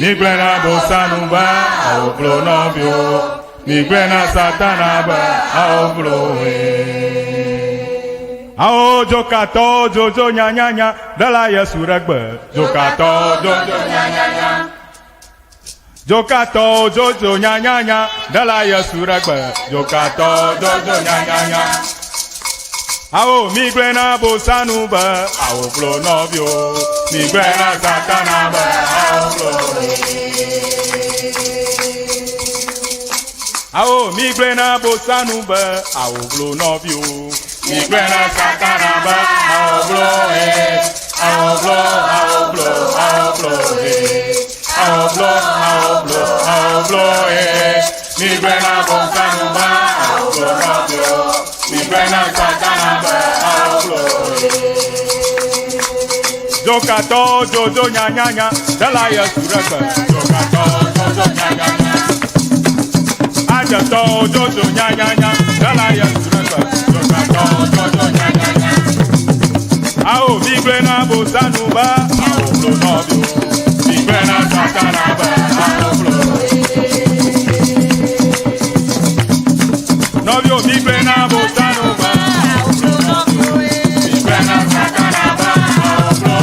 Migblɔe na Bosanu be awovlo nɔviwo. Migblɔe na Satana be awovlo woe. Awo dzokatɔwo dzodzo nyanyanya ɖela Yesu ɖe gbe. Dzokatɔwo dzodzo nyanyanya. Dzokatɔwo dzodzo nyanyanya ɖela Yesu ɖe gbe. Dzokatɔwo dzodzo nyanyanya. Awo migblɔe na Bosanu be awovlo nɔviwo. Migblɔe na Satana be awovlo. Awo migblɔe na Bosanu be awovlo nɔviwo. Migblɔe na Satana be awovlo he. Awovlo, awovlo, awovlo he. Awovlo, awovlo, awovlo he. Migblɔe na Bosanu be awovlo nɔviwo. Migblɔe na Satana be awovlo he. Dzokatɔwo dzodzo nyanyanya ɖela Yesu ɖe gbe. Dzokatɔwo dzodzo nyanyanya. Adzetɔwo dzodzo nyanyanya ɖela Yesu ɖe gbe. Dzokatɔwo dzodzo nyanyanya. Awo migblɔe na Bosanu be awovlo nɔviwo. Migblɔe na Satana be awovlo. Nɔviwo migblɔe na Bosanu be awovlo nɔviwo. Migblɔe na Satana be awovlo.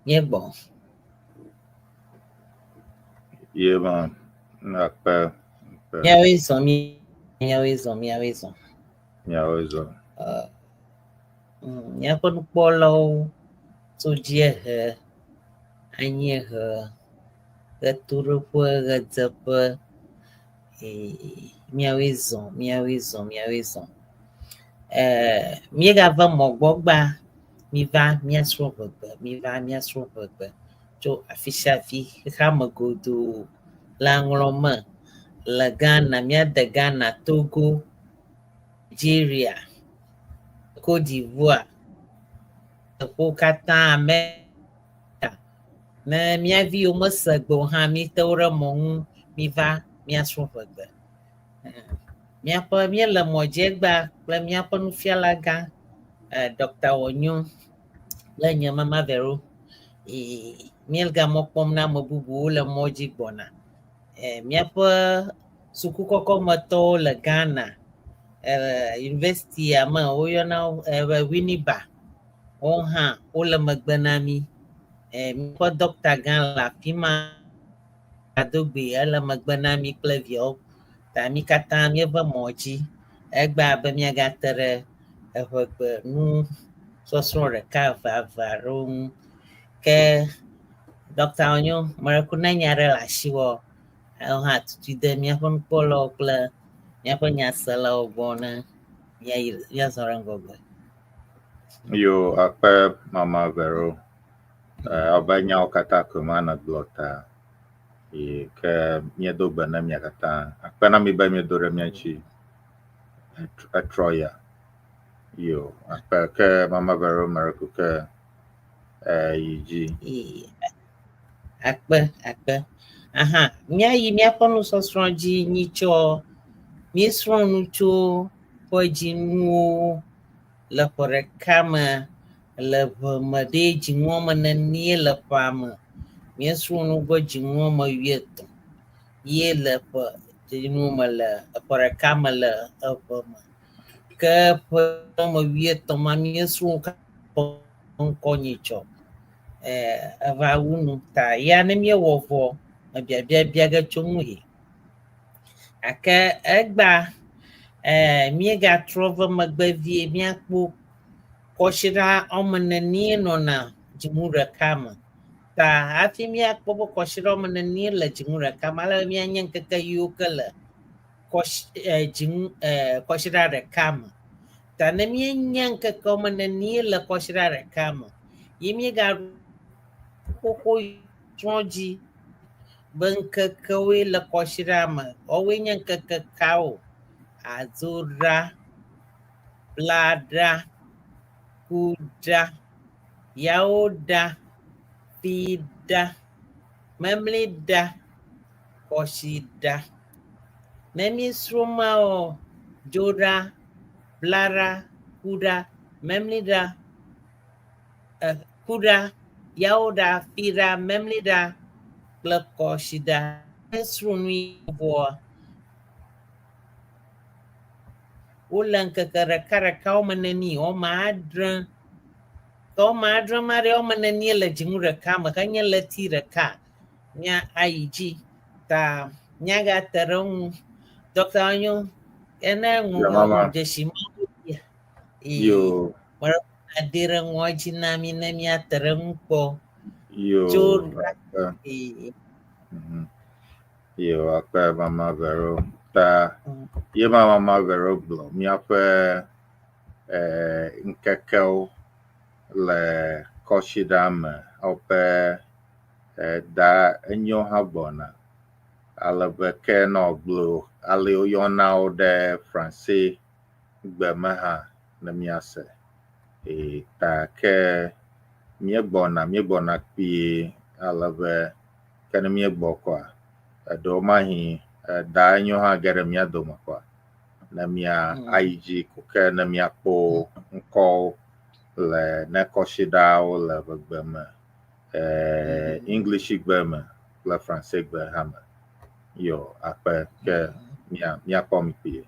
Míegbɔ. Ye ma akpe. akpe. Míawoe zɔ mí míawoe zɔ míawoe zɔ. Míawoe zɔ. Uh, míaƒe nukpɔlawo tso dziehe, anyiehe, ɣetoɖoƒe, ɣedzeƒe. Míawoe zɔ, míawoe zɔ, míawoe zɔ. Eh, míegava mɔ gbɔ gbã, míva míasrɔ̃ ʋegbe, míva míasrɔ̃ ʋegbe tso afi sia afi, xexeame godoo, le aŋlɔ me, le Ghana, míade Ghana, Togo, Nigeria, Cote d'Ivoire, teƒewo katã, Amerika. Ne mía viwo mese gbe o hã, míte wo ɖe mɔ ŋu, míva míasrɔ̃ ʋegbe. Míaƒe míele mɔ dzi egbea kple míaƒe nufialagã Dɔkta Wɔnyo kple nye Mama Vero. Míega mɔ kpɔm na ame bubuwo le mɔ dzi gbɔna. Míaƒe sukukɔkɔmetɔwo le Ghana, yunivɛsitia me woyɔna wo be Winneba. Woawo hã wole megbe na mí. Míaƒe dɔkta gã le afi ma Adogbe ele megbe na mí kple viawo. Ta mí katã míeve mɔ dzi egbea be míagate ɖe eŋegbe nusɔsrɔ̃ ɖeka eve eve aɖewo ŋu. Ke Dɔkta Onyo, meɖe ne nya aɖe le asiwò, ewo hã tutui de míaƒe nukpɔlawo kple míaƒe nyaselawo gbɔ ne míayi míazɔ ɖe ŋgɔgbe. Yo, akpe Mama Vero. Abe nyawo katã koe mana gblɔ ta. Yi ke míedo gbe na mia katã. Akpe na mi be miedo ɖe mía ŋuti etrɔ ya. Yo, akpe ke Mama Vero Miracle ke yi dzi. Akpe, akpe. Aha, míayi míaƒe nusɔsrɔ̃ dzi nyitsɔ. Míesrɔ̃ nu tso ƒedzinuwo le ƒe ɖeka me Le ʋe me ɖe dzinu wɔme nenie le ƒea me? Míesrɔ̃ nu be dzinu wɔme wuietɔ̃ ye le ƒe dzinu me le eƒe ɖeka me le eʋe me. Ke ƒe wɔme wuietɔ̃ ma míesrɔ̃ ƒe ŋkɔ nyitsɔ e eva wu nu ta ya ne míewɔ vɔ ebiabia bia ge tso ŋu he. Gake egbea e míegatrɔ va megbe vie míakpɔ Kɔsiɖa wɔme nenie nɔna dzinu ɖeka me? Ta hafi míakpɔ be kɔsiɖa wɔme nenie le dzinu ɖeka me ale be míanye ŋkeke yiwo ke le kɔsi e dzinu e kɔsiɖa ɖeka me. Ta ne míenya ŋkeke wɔme nenie le kɔsiɖa ɖeka me ye míegaɖo xoxo srɔ̃ dzi be ŋkekewoe le kɔsiɖa me. Woawoe nye ŋkeke kawo? Adzoɖa. Blaɖa, kuɖa, yawoɖa, fiɖa, memliɖa, kɔsiɖa. Ne míesrɔ̃ mawoa, dzoɖa, blaɖa, kuɖa, memliɖa. Kuɖa, Yawoɖa, Fiɖa, Memliɖa kple Kɔsiɖa. Míesrɔ̃ nu vɔa, wole ŋkeke ɖekaɖeka woame neni? Woame adre. Ke woame adre ma ɖe, woame nenie le dzinu ɖeka me henye ɣleti ɖeka? Mía ayi dzi ta míagate ɖe eŋu. Dɔkta Onyo, ene Mama. dzesi mawo dzia? Yo. Mele ade ɖe ŋua dzi na mí ne míate ɖe eŋu kpɔ. Yo. Tso Akpe. Yo, akpe Mama Vero. Ta ye ma Mama Vero gblɔ míaƒe ŋkekewo le kɔsiɖa me woƒe da enyo hã gbɔna. Ale be ke nɔ gblɔ ale woyɔna wo ɖe Franse gbe me hã ne míase. Ta ke míegbɔna míegbɔna kpuie ale be ke ne míegbɔ kɔa, eɖewo mahi da enyo hã ge ɖe mía dome kɔa, ne mía ayi dzi ko ke ne míakpɔ ŋkɔwo le ne kɔsiɖawo le ʋegbe me, English gbe me kple Franse gbe hã me. Yo, akpe ke mía míakpɔ mi kpuie.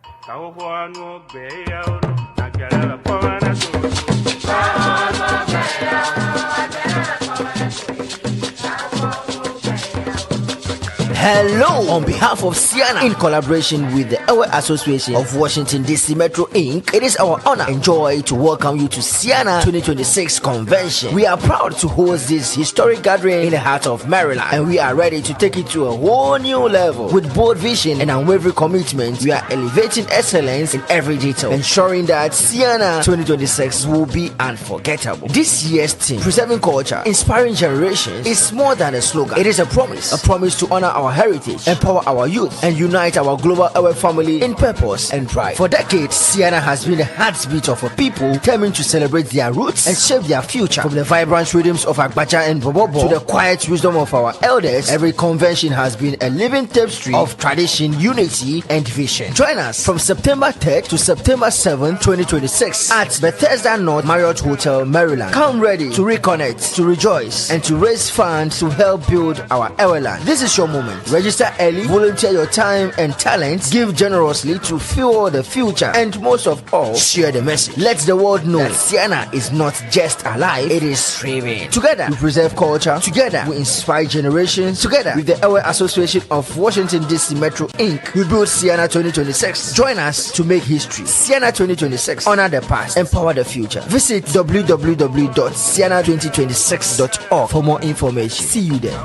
Hello! On behalf of Ceana, in collaboration with the Ewe Association of Washington DC Metro Inc., it is our honor and joy to welcome you to Ceana 2026 Convention. We are proud to host this historic gathering in the heart of Maryland, and we are ready to take it to a whole new level. With bold vision and unwavering commitment, we are elevating excellence in every detail, ensuring that Ceana 2026 will be unforgettable. This year's theme, Preserving Culture, Inspiring Generations, is more than a slogan. It is a promise to honor our heritage, empower our youth, and unite our global Ewe family in purpose and pride. For decades, Ceana has been the heartbeat of a people determined to celebrate their roots and shape their future. From the vibrant rhythms of Agbadza and Bobobo to the quiet wisdom of our elders, every convention has been a living tapestry of tradition, unity, and vision. Join us from September 3rd to September 7th, 2026 at Bethesda North Marriott Hotel, Maryland. Come ready to reconnect, to rejoice, and to raise funds to help build our Eweland. This is your moment. Register early, volunteer your time and talents, give generously to fuel the future, and most of all, share the message. Let the world know that Ceana is not just alive, it is thriving. Together, we preserve culture. Together, we inspire generations. Together, with the Ewe Association of Washington DC Metro Inc., we build Ceana 2026. Join us to make history. Ceana 2026. Honor the past, empower the future. Visit www.ceana2026.org for more information. See you there.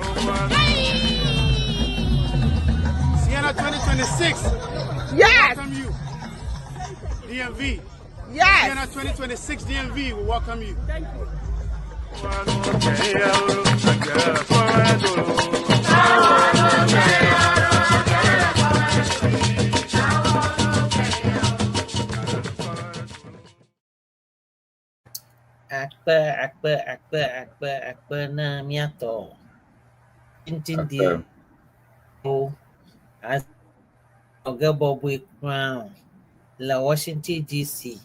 Ceana 2026. Yes. Welcome you. DMV. Yes. Ceana 2026 DMV will welcome you. Thank you. Akpe, akpe, akpe, akpe, akpe na míatɔ. Ŋutindi Akpe. wo azɔge bɔbɔe kura o le Washington DC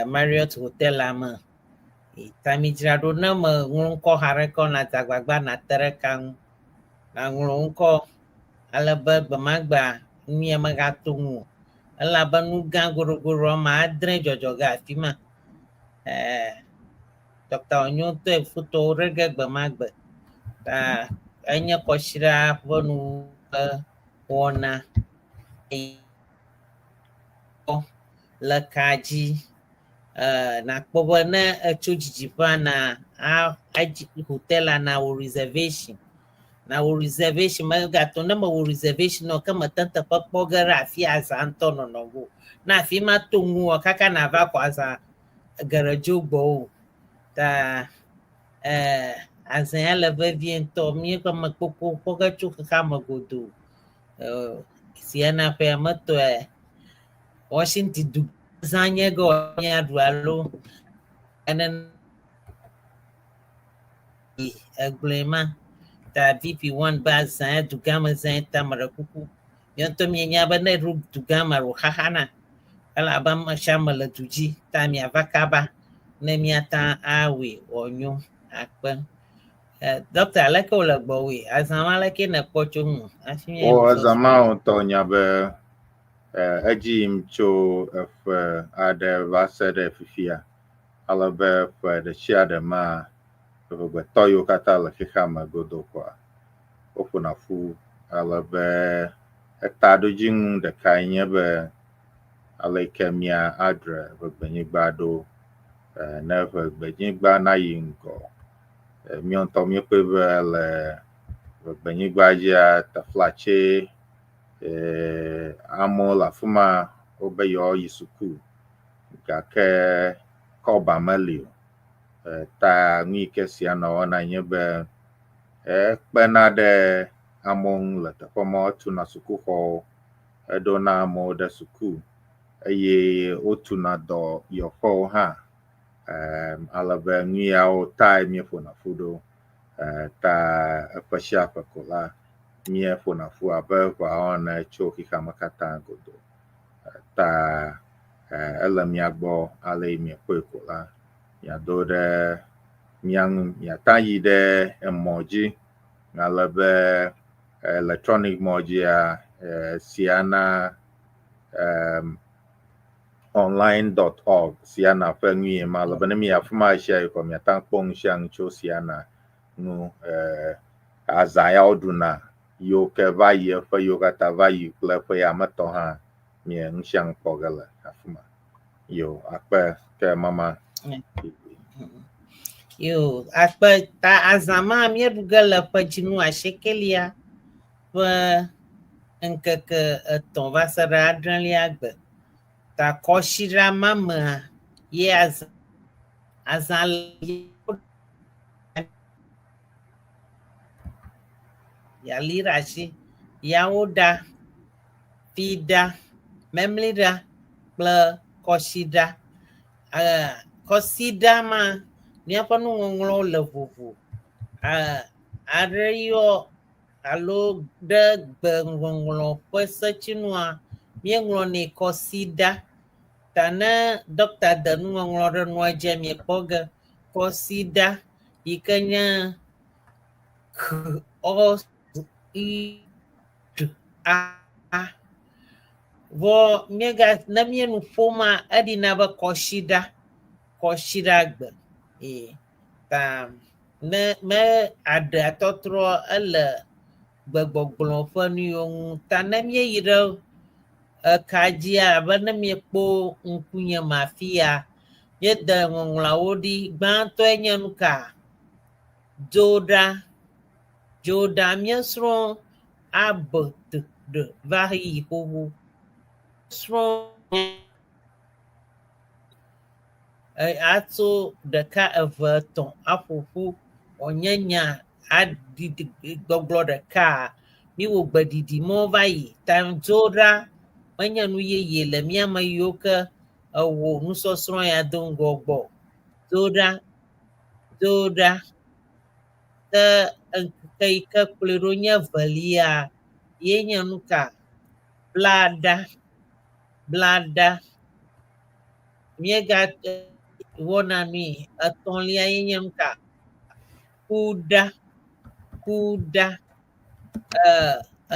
Marriott Hotel la me. Ta mi dzra ɖo ne me ŋlɔ ŋkɔ xa ɖe ke nàdze agbagba nàte ɖe ka ŋu. Nàŋlɔ ŋkɔ ale be gbemagbea nu ya megato ŋu o. Elabe nu gã goɖogoɖo woame adre dzɔdzɔ ge afi ma. Dr. Onyo ŋutɔe fotowo ɖe ge gbemagbe. Ta enye kɔsiɖa ƒe nu wɔna le ka dzi. Nakpɔ be ne etso didiƒea na adzi hotel la na wò reservation. Na wò reservation megato ne mewɔ reservation o ke mete ŋu teƒe kpɔ ge ɖe afi azã ŋutɔ nɔnɔ go. Ne afi ma to ŋuwò kaka nava kɔ azã geɖe dzo gbɔwò. Ta azã ya le vevie ŋutɔ. Míeƒe ame kpokpo kpɔ ge tso xexea me godoo. Ceana ƒea me tɔe Washington du zã nye ge míaɖu alo ene egblɔe ma. Ta VP1 be azã ya dugãme zã ta me ɖe kuku. Míawo ŋutɔ míenya be ne eɖo dugãme alo xaxana elabe ame sia ame le du dzi ta miava kaba. Ne míata awɔe wòanyo akpe. Dɔkta, aleke wòle gbɔwòe? Azã ma aleke nèkpɔ tso ŋu hafi míayi Wo azã nusɔsrɔ̃? ma ŋutɔ nya be edzi yim tso eƒe aɖe va se ɖe fifia. Ale be ƒe ɖe sia ɖe mea, eʋegbetɔ yiwo katã le xexea me godoo koa, woƒona ƒu ale be etaɖodzinu ɖekae nye be ale yi ke mía adre ʋegbenyigba ɖo ne ʋegbenyigba nayi ŋgɔ. Míawo ŋutɔ míekpɔe be le ʋegbenyigba dzia teflatse amewo le afi ma wobe yewoayi suku gake kɔba meli o. Ta nu yi ke sia nɔ wɔna nye be ekpena ɖe amewo ŋu le teƒe ma etuna sukuxɔwo, eɖona amewo ɖe suku eye wotuna dɔyɔƒewo hã. Ale be nu yawo tae míeƒona ƒu ɖo. Ta eƒe sia ƒe ko la, míeƒona ƒu abe ʋeawo ene tso xexea me katã godoo. Ta ele mía gbɔ ale yi miekpɔe ko la, miado ɖe mía ŋu, miata yi ɖe emɔ dzi ale be electronic mɔ dzia Siana online.org Siana ƒe nu ye ma ale be ne mi afi ma ɣe sia ɣi kɔ miata kpɔ nu sia nu tso Siana ŋu. Azã ya woɖuna yiwo ke va yi eƒe yiwo katã va yi kple eƒe ya me tɔ hã mie nu sia nu kpɔ ge le afi ma. Yo akpe ke mama. Yo akpe ta azã ma míeɖu ge le ƒe dzinu asiekelia ƒe ŋkeke etɔ̃ va se ɖe adrelia gbe. Ta kɔsiɖa ma mea ye azã azã yali ɖe asi yawo ɖa fiɖa, memliɖa kple kɔsiɖa. Kɔsiɖa ma, míaƒe nuŋɔŋlɔwo le vovo. Aɖe yɔ alo ɖe gbeŋɔŋlɔ ƒe setsinua, míeŋlɔnɛ kɔsiɖa. Ta ne ɖɔkta de nuŋɔŋlɔ ɖe nua dzia, miekpɔ ge kɔsiɖa yi ke nye k ɔ i d a. Vɔ míega ne míenu ƒoma eɖina be kɔsiɖa, kɔsiɖa gbe. Ee ta ne me aɖea tɔtrɔ ele gbegbɔgblɔ ƒe nu yiwo ŋu. Ta ne míeyi ɖe eka dzia abe ne míekpɔ ŋkunye me afi ya, míede ŋɔŋlɔawo ɖi. Gbãtɔe nye nu ka? Dzoɖa. Dzoɖa míesrɔ̃ A B T D va yi xoxo. Srɔ̃ atso ɖeka eve etɔ̃ aƒo ƒu wòanye nya aɖiɖi gbɔgblɔ ɖeka. Míwɔ gbeɖiɖi mɔ va yi. Ta dzoɖa menye nu yeye le mía me yiwo ke ewɔ nusɔsrɔ̃ ya do ŋgɔ gbɔ. Dzoɖa, dzoɖa. Ke ŋkeke yi ke kplɔe ɖo nye evelia ye nye nu ka? Blaɖa, blaɖa. Míega wɔna nui. Etɔ̃lia ye nye nu ka? Kuɖa, kuɖa.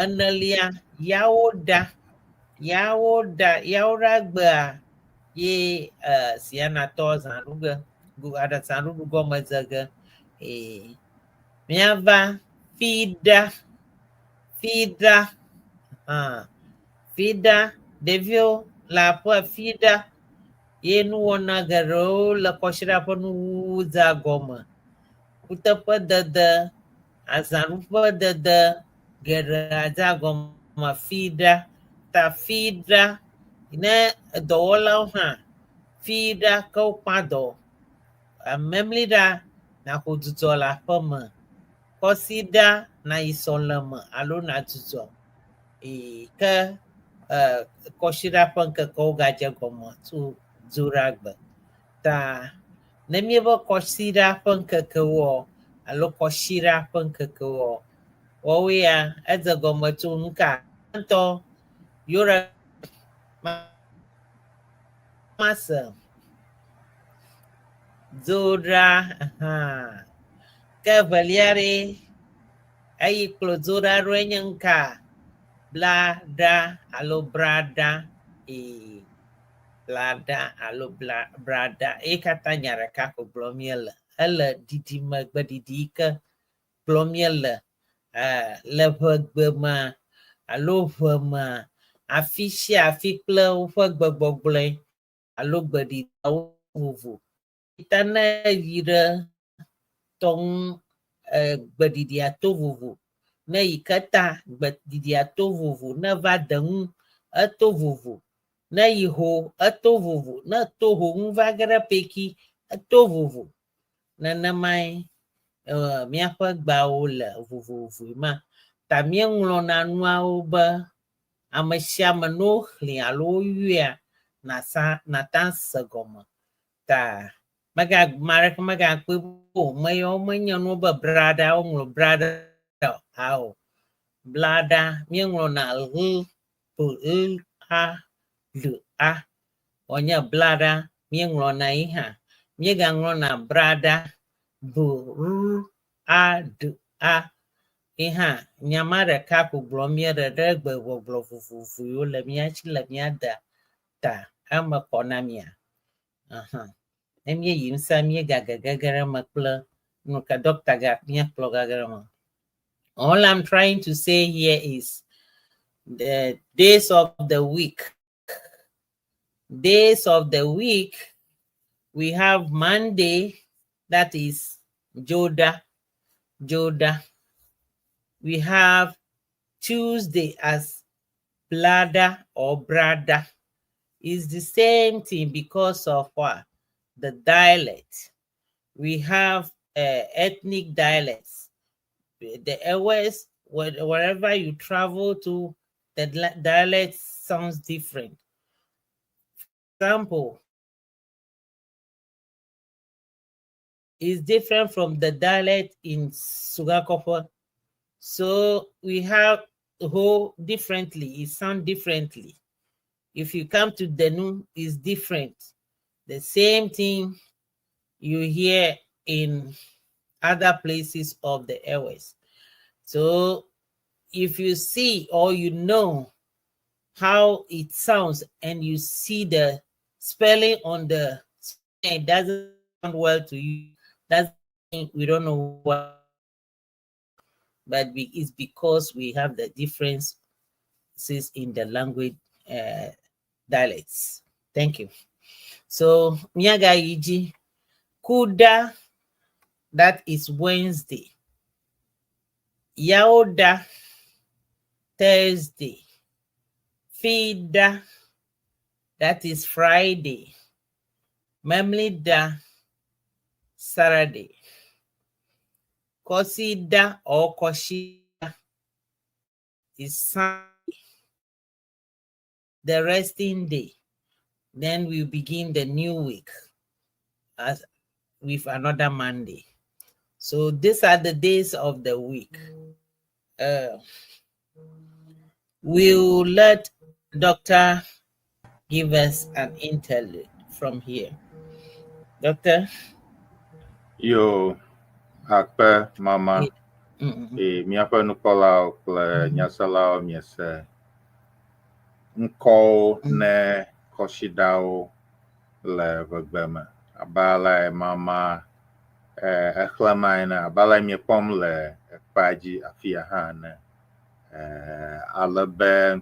Enelia yawo ɖa, yawo ɖa, yawo ɖa gbea ye Sianatɔ zã ɖu ge, zãɖuɖu gɔme dze ge. Míava fiɖa, fiɖa, hã fiɖa. Ɖeviwo le aƒe fiɖa ye nuwɔna geɖewo le kɔsiɖa ƒe nuwuwu dzea gɔme. Kuteƒedede, azãɖuƒedede geɖe dzea gɔme fiɖa. Ta fiɖa ne edɔwɔlawo hã fiɖa ke wokpã dɔ. Memliɖa nàxɔ dzudzɔ le aƒe me. Kɔsiɖa nàyi sɔleme alo nàdzudzɔ. Ke kɔsiɖa ƒe ŋkekewo gadze gɔme tso Dzoɖagbe. Ta ne míebe kɔsiɖa ƒe ŋkekewoa alo kɔsiɖa ƒe ŋkekewoa, woawoe ya edze gɔme tso nu ka ŋutɔ yora mase. Dzoɖa hã. Ke evelia ɖe, eyi kplɔ dzoɖa ɖoe nye ŋka? Blaɖa alo braɖa. Ee, blaɖa alo bla braɖa. Eye katã nya ɖeka ko gblɔm míele. Ele ɖiɖime gbeɖiɖi yi ke gblɔm míele le ʋegbe mea alo ʋe mea, afi sia afi kple woƒe gbegbɔgblɔe alo gbeɖiɖiawo vovo. Ta ne yi ɖe tɔ ŋu gbeɖiɖia to vovo, ne yi ke ta gbeɖiɖia to vovo, ne va de ŋu eto vovo, ne yi ho eto vovo, ne to ho ŋu va ge ɖe peki eto vovo. Nenemae míaƒe gbeawo le vovovoe ma. Ta míeŋlɔna nuawo be ame sia ame ne woxlẽe alo woyɔea nasa nata se gɔme. Ta mega ame aɖeke megakpɔe be o meyawo menye nuwo be braɖa woŋlɔ braɖa o. Ao blaɖa míeŋlɔna ʋ p l a l a wònye blaɖa míeŋlɔna yi hã. Míegaŋlɔna braɖa b r a d a yi hã. Nya ma ɖeka ko gblɔm míele ɖe gbegbɔgblɔ vovovo yiwo le mía si le mía dea ta eme kɔ na mía. Aha. Ne míeyi ŋusẽ míegagege ɖe eme kple nu ka ɖɔkta ga míakplɔ gage ɖe eme. All I'm trying to say here is the days of the week. Days of the week, we have Monday, that is Joda, Joda. We have Tuesday as Blada or Brada. It's the same thing because of what? The dialect. We have ethnic dialects. The Ewes, wherever you travel to, the dialect sounds different. Example, is different from the dialect in Sogakope. So we have whole differently, it sounds differently. If you come to Denu, it's different. The same thing you hear in other places of the airways. So if you see or you know how it sounds and you see the spelling on the it doesn't sound well to you, that's we don't know what, but it's because we have the differences in the language dialects. Thank you. So Miaga Kuda, that is Wednesday. Yaoda, Thursday. Fida, that is Friday. Memlida, Saturday. Kosida or Koshida is Sunday, the resting day. Then we begin the new week as with another Monday. So these are the days of the week. We'll let Doctor give us an interlude from here. Doctor? Yo, akpe mama. E míaƒe nukpɔlawo kple nyaselawo miese ŋkɔwo ne kɔsiɖawo le ʋegbe me. Abe ale mama exlẽma ene, abe ale miekpɔm le ekpea dzi afia hã ene. Ale be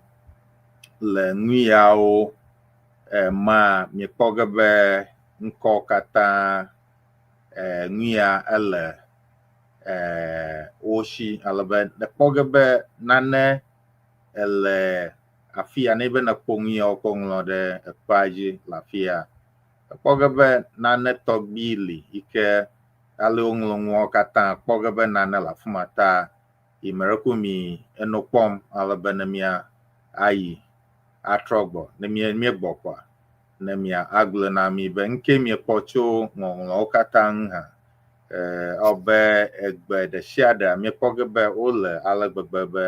le nu yawo ma miekpɔ ge be ŋkɔ katã nu ya ele wo si ale be nekpɔ ge be nane ele afia ne be nekpɔ nu yawo kɔ ŋlɔ ɖe ekpea dzi le afia. Ekpɔ ge be nane tɔgbi li yi ke ale woŋlɔ nuawo katã kpɔ ge be nane le afi ma ta yi me ɖe ko mi eno kpɔm ale be ne mia ayi atrɔ gbɔ ne mie míegbɔ kɔa ne mia agblɔ na mi be ŋke miekpɔ tso ŋɔŋlɔwo katã ŋu hã ewɔ be egbe ɖe sia ɖea miekpɔ ge be wole ale gbegbe be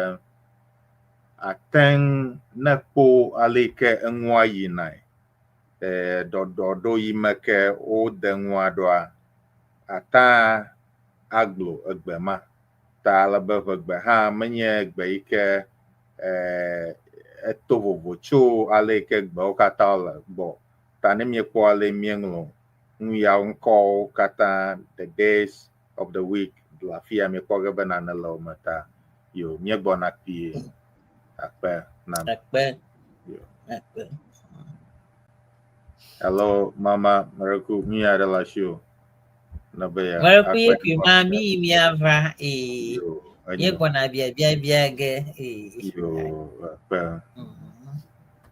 ateŋ ne kpo ale yi ke enua yinae. Ɖɔɖɔɖo yi me ke wode nua ɖoa, ata aglo egbe ma. Ta ale be ʋegbe hã menye gbe yi ke eto vovo tso ale yi ke gbewo katã le gbɔ. Ta ne míekpɔ ale míeŋlɔ nu yawo ŋkɔwo katã, the days of the week le afi ya míekpɔ ge be nane le wo me ta yo míegbɔna kpuie. Akpe na mi. Akpe. Yo. Akpe. Hello, mama, mereku, mi aɖe le asi o. Ne be ya Mereku ye akpe kui ma mi yi miava ee. Yo, enyo. Míegbɔna biabiabia ge ee. Yo, akpe.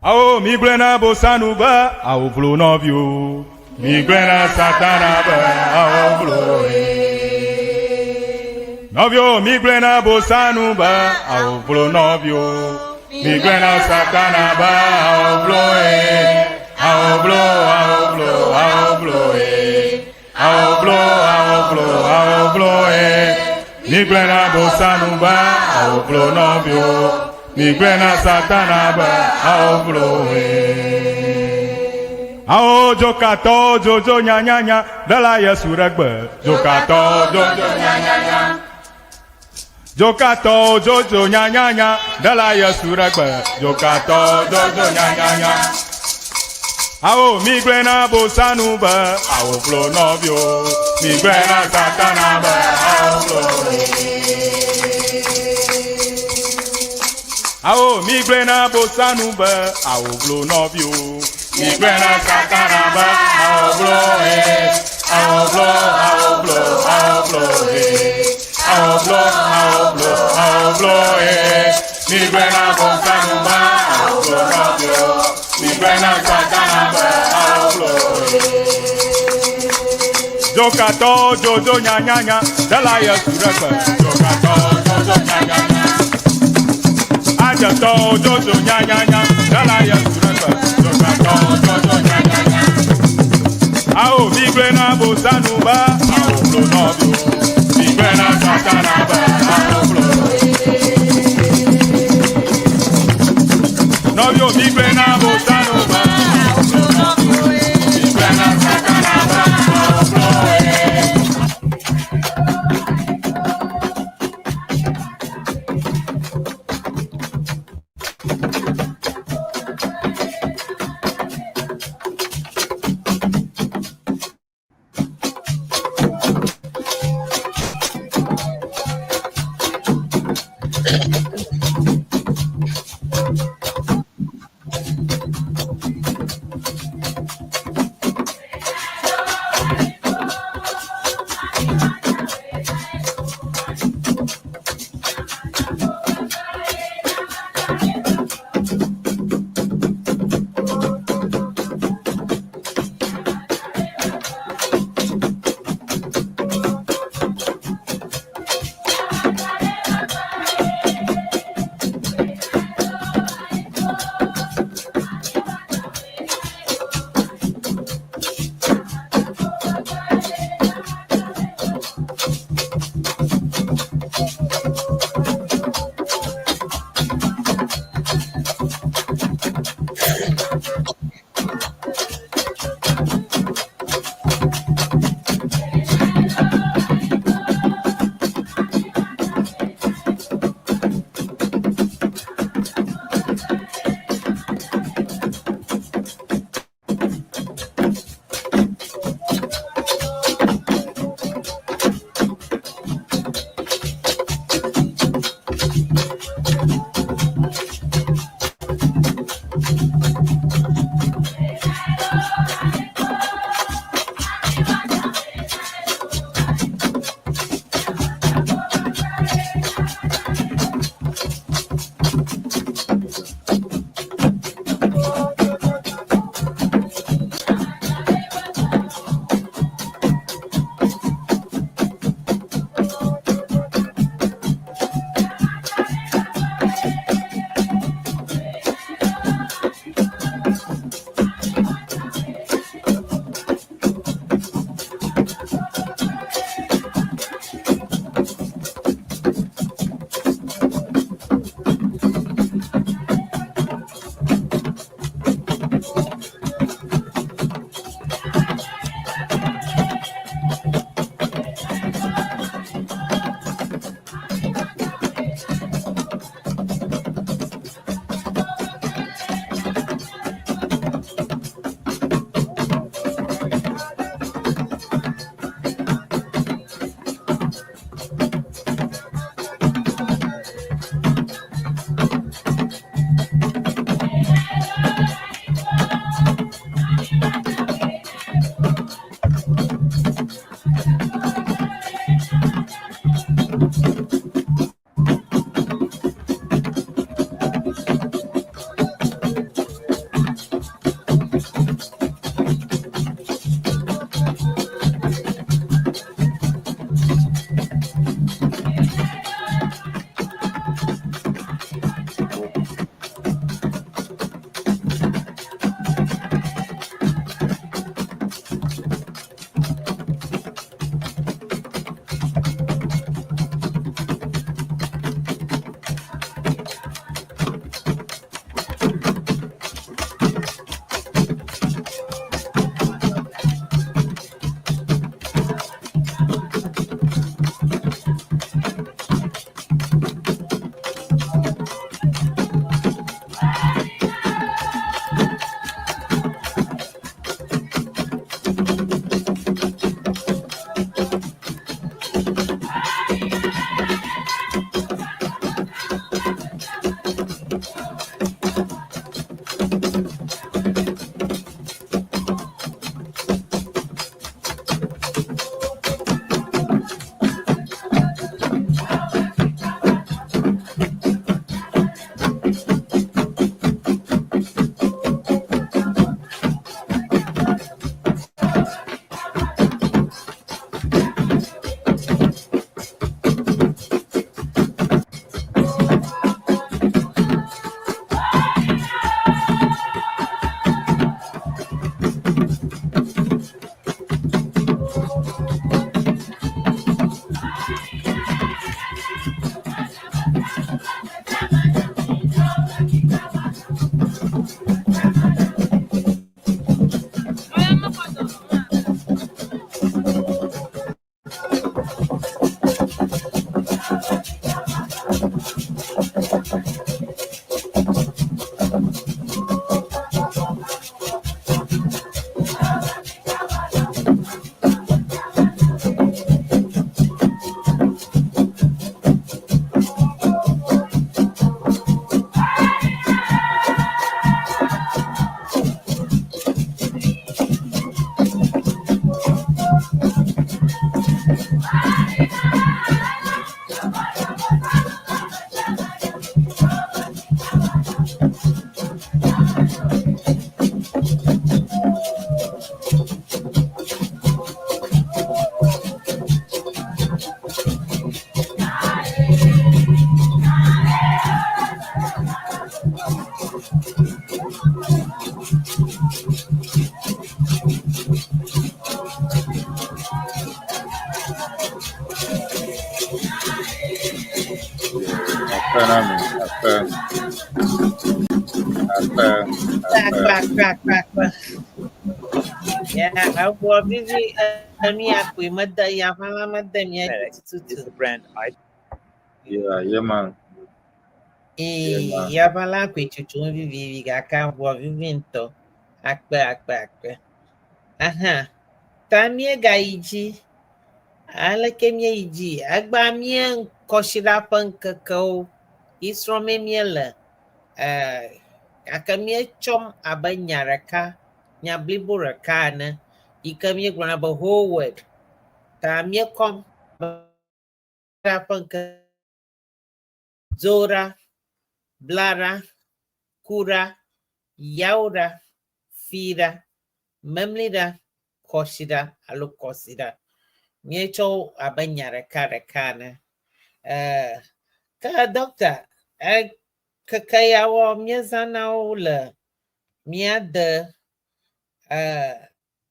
Awo mi gblẽ na bosanu be awo vlo nɔviwo. Mi gblẽ na satana be awo vlo nɔviwo. Mi gblẽ na bosanu be awo vlo nɔviwo. Mi gblẽ na satana be awo vlo awo vlo awo vlo awo vlo awo vlo awo vlo awo vlo Mi gblẽ na bosanu be awo vlo nɔviwo. Mi gblẽ na satana be awo vlo Awo dzokatɔwo dzodzo nyanyanya ɖela Yesu ɖe gbe. Dzokatɔwo dzodzo nyanyanya. Dzokatɔwo dzodzo nyanyanya ɖela Yesu ɖe gbe. Dzokatɔwo dzodzo nyanyanya. Awo mi gblẽ na bosanu be awo vlo nɔviwo. Mi gblẽ na satana be awo vlo. Awo mi gblẽ na bosanu be awo vlo nɔviwo. Mi gblẽ na satana be awo vlo awo vlo awo vlo awo vlo awo vlo awo vlo awo vlo Mi gblẽ na bosanu be awo vlo nɔviwo. Mi gblẽ na satana be awo vlo. Dzokatɔwo dzodzo nyanyanya ɖela Yesu ɖe gbe. Dzokatɔwo dzodzo nyanyanya. Adzetɔwo dzodzo nyanyanya ɖela Yesu ɖe gbe. Dzokatɔwo dzodzo nyanyanya. Awo mi gblẽ na bosanu be awo vlo nɔviwo. Mi gblẽ na satana be awo vlo. Nɔviwo mi gblẽ na bosanu be awo vlo nɔviwo. Mi gblẽ na satana be awo vlo. Akpe na mi. Akpe. Akpe. Akpe, akpe, akpe, akpe. Ya, eʋua vivi enu ya koe mede ya ʋã mede mía dzi Is tututu. the brand I Yeah, yeah, man. Ee, ya ʋã la koe tsotsom vivivi gake eʋua vivi ŋutɔ. Akpe, akpe, akpe. Aha, ta míegayi dzi. Aleke míeyi dzi? Egbea mía kɔsiɖa ƒe ŋkekewo yi srɔ̃mee míele. Eh, gake míetsɔm abe nya ɖeka, nya blibo ɖeka ene yi ke míegblɔna be whole word. Ta míekɔm ƒe ŋke Dzoɖa, Blaɖa, Kuɖa, Yawoɖa, Fiɖa, Memliɖa, Kɔsiɖa alo Kɔsiɖa. Míetsɔ wo abe nya ɖeka ɖeka ene. Eh, ke ɖɔkta, eh, keke yawoa míezãna wo le mía de eh,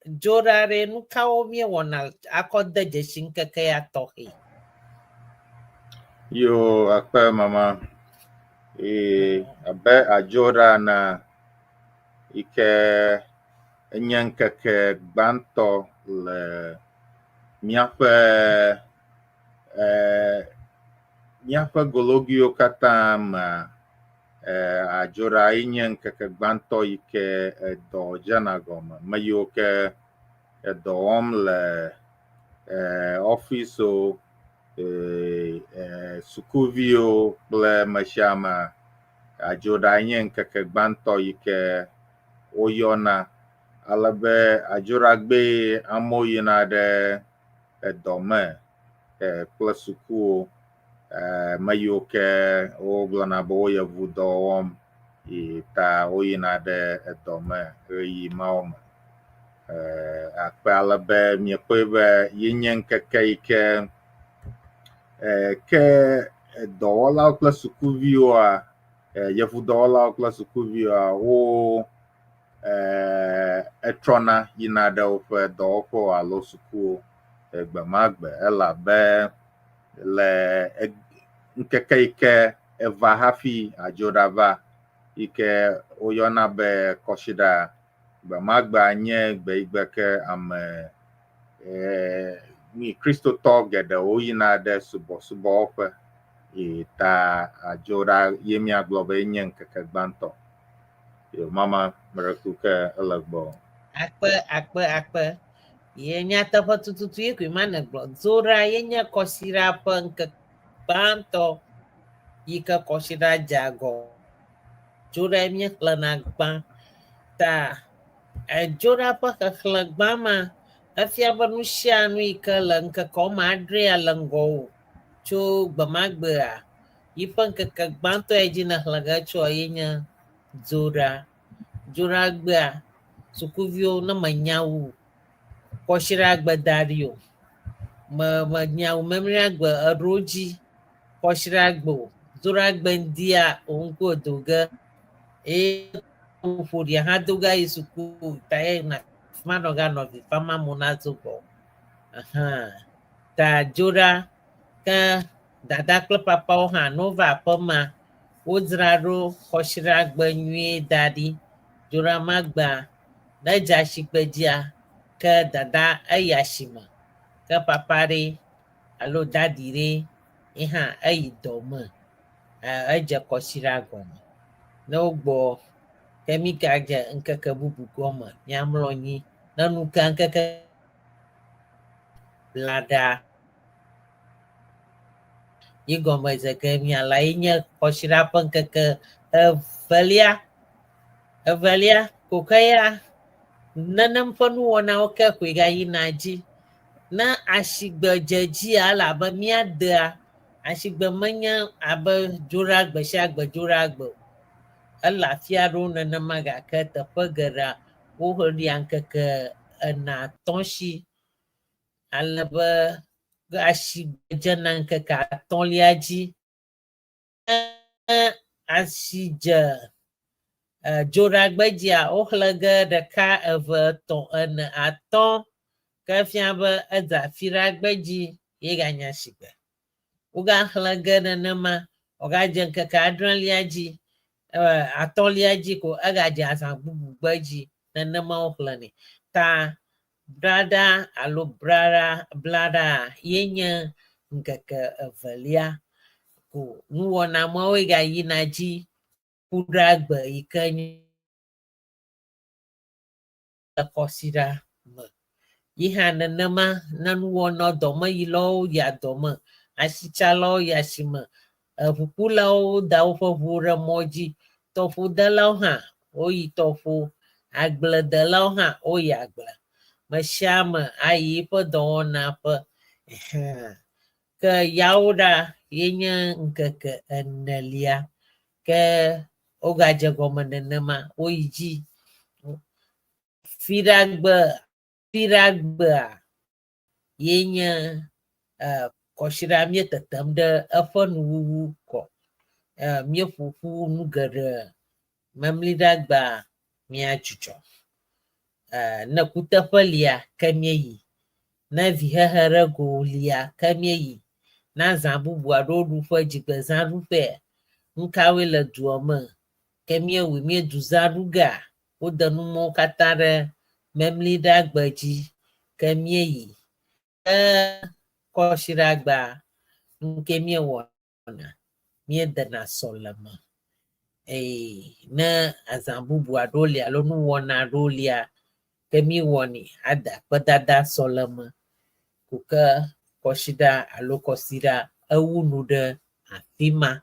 dzoɖa ɖe nu kawo míewɔna akɔ de dzesi ŋkeke ya tɔxɛ? Yo, akpe mama. Ee, abe adzoɖa na yi ke enye ŋkeke gbãtɔ le míaƒe eh, míaƒe gologuiwo katã mea, eh, adzoɖa ye nye ŋkeke gbãtɔ yi ke edɔ dzena gɔme. Me yiwo ke edɔ wɔm le eh, ɔfisiwo, eh, eh, sukuviwo kple ame sia ame, adzoɖa nye ŋkeke gbãtɔ yi ke woyɔna. Ale be adzoɖagbee amewo yina ɖe edɔ me eh, kple sukuwo. Eh, me yiwo ke wogblɔna be wo yevu dɔ wɔm yi ta woyina ɖe edɔ me ɣeyiɣi mawo me. Eh, akpe ale be miekpɔe be yenye ŋkeke yi ke eh, ke dɔwɔlawo kple sukuviwoa, eh, yevudɔwɔlawo kple sukuviwoa, wo eh, etrɔna yina ɖe woƒe dɔwɔƒewo alo sukuwo gbe ma gbe elabe le ŋkeke yi ke eva hafi adzoɖa va yi ke woyɔna be kɔsiɖa gbe ma gbea nye gbe yi gbe ke ame eh, mi kristotɔ geɖewo yina ɖe subɔsubɔwɔƒe yi ta adzoɖa ye míagblɔ be enye ŋkeke gbãtɔ. Yo mama meɖe ke ele gbɔ. Akpe, akpe, akpe. Ye nyateƒe tututu ye koe ma negblɔ. Dzoɖa ye nye kɔsiɖa ƒe ŋkeke gbãtɔ yi ke kɔsiɖa dze agɔ. Dzoɖa ye míexlẽna gbã. Ta dzoɖa ƒe xexlẽ gbã ma efia be nu sia nu yi ke le ŋkeke woame adrea le ŋgɔwò tso gbe ma gbea, yiƒe ŋkeke gbãtɔ yi dzi nèxlẽ ge tsoa ye nye dzoɖa. Dzoɖagbea, sukuviwo ne menya wu kɔsiɖagbe da ɖi o, me menya wu memleagbe eɖo dzi kɔsiɖagbe o, dzoɖagbe ŋdia wò ŋkuwo do ge eye ƒoɖia hã do ge ayi suku ta ye na fi ma nɔ ge anɔ vi fam amewo nadzo gbɔ. Aha. Ta dzoɖa ke dada kple papawo hã ne wova aƒemea, wodzra ɖo kɔsiɖagbe nyuie da ɖi. Dzoɖa ma gbea, ne edze asigbe dzia, ke dada eyi asime. Ke papa ɖe alo dadi ɖe ye hã eyi dɔ me. Edze kɔsiɖa gɔme. Ne wogbɔ ke mígadze ŋkeke bubu gɔme. Míamlɔ anyi. Ne nu ke ŋkeke blaɖa yi gɔme ze ke míala ye nye kɔsiɖa ƒe ŋkeke evelia. Evelia ko ke ya nenem ƒe nuwɔnawo ke koe gayina dzi. Ne asigbe dze dzia ele abe míadea asigbe menye abe dzoɖa gbe sia gbe dzoɖa gbe o. Ele afi aɖewo nenema gake teƒe geɖea woɖia ŋkeke ene atɔ̃ si ale be asigbe dzena ŋkeke atɔ̃lia dzi. Ne asi dze dzoɖagbe dzia, woxlẽ ge ɖeka, eve, etɔ̃, ene, atɔ̃ ke fia be edze afiɖagbe dzi ye ganye asigbe. Wogaxlẽ ge nenema. Wògadze ŋkeke adrelia dzi, atɔ̃lia dzi ko egadze azã bubu gbe dzi. Nenema woxlẽnɛ. Ta brada alo brara blaɖa ye nye ŋkeke evelia ko nuwɔna mawoe gayina dzi ku ɖe gbe yi ke nye le kɔsiɖa me. Yi hã nenema ne nuwɔna dɔmeyilawo yia dɔme, asitsalawo yi asime, eʋukulawo da woƒe ʋuwo ɖe mɔ dzi, tɔƒodelawo hã woyi tɔƒo, agbledelawo hã woyi agble. Me sia ame ayi eƒe dɔwɔna ƒe. Ɛhɛ̃. Ke yawo ɖa ye nye ŋkeke enelia. Ke wogadze gɔme nenema woyi dzi. Fiɖagbe fiɖagbea ye nye kɔsiɖa míetetem ɖe eƒe nuwuwu kɔ. Míeƒo ƒu nu geɖe. Memliɖagbea míadzudzɔ. Ne kuteƒe lia ke míeyi. Ne vihehe ɖe go lia ke míeyi. Ne azã bubu aɖewo ɖuƒe, dzigbezã ɖuƒea, nu kawoe le dua me ke míewɔe míedu zã ɖu gea, wode nu mawo katã ɖe memliɖagbe dzi ke míeyi. Ke kɔsiɖagbea, nu ke míewɔna, míedena sɔleme eye ne azã bubu aɖewo li alo nuwɔna aɖewo lia, ke míewɔnɛ ade akpedada sɔleme ko ke kɔsiɖa alo kɔsiɖa ewu nu ɖe afi ma.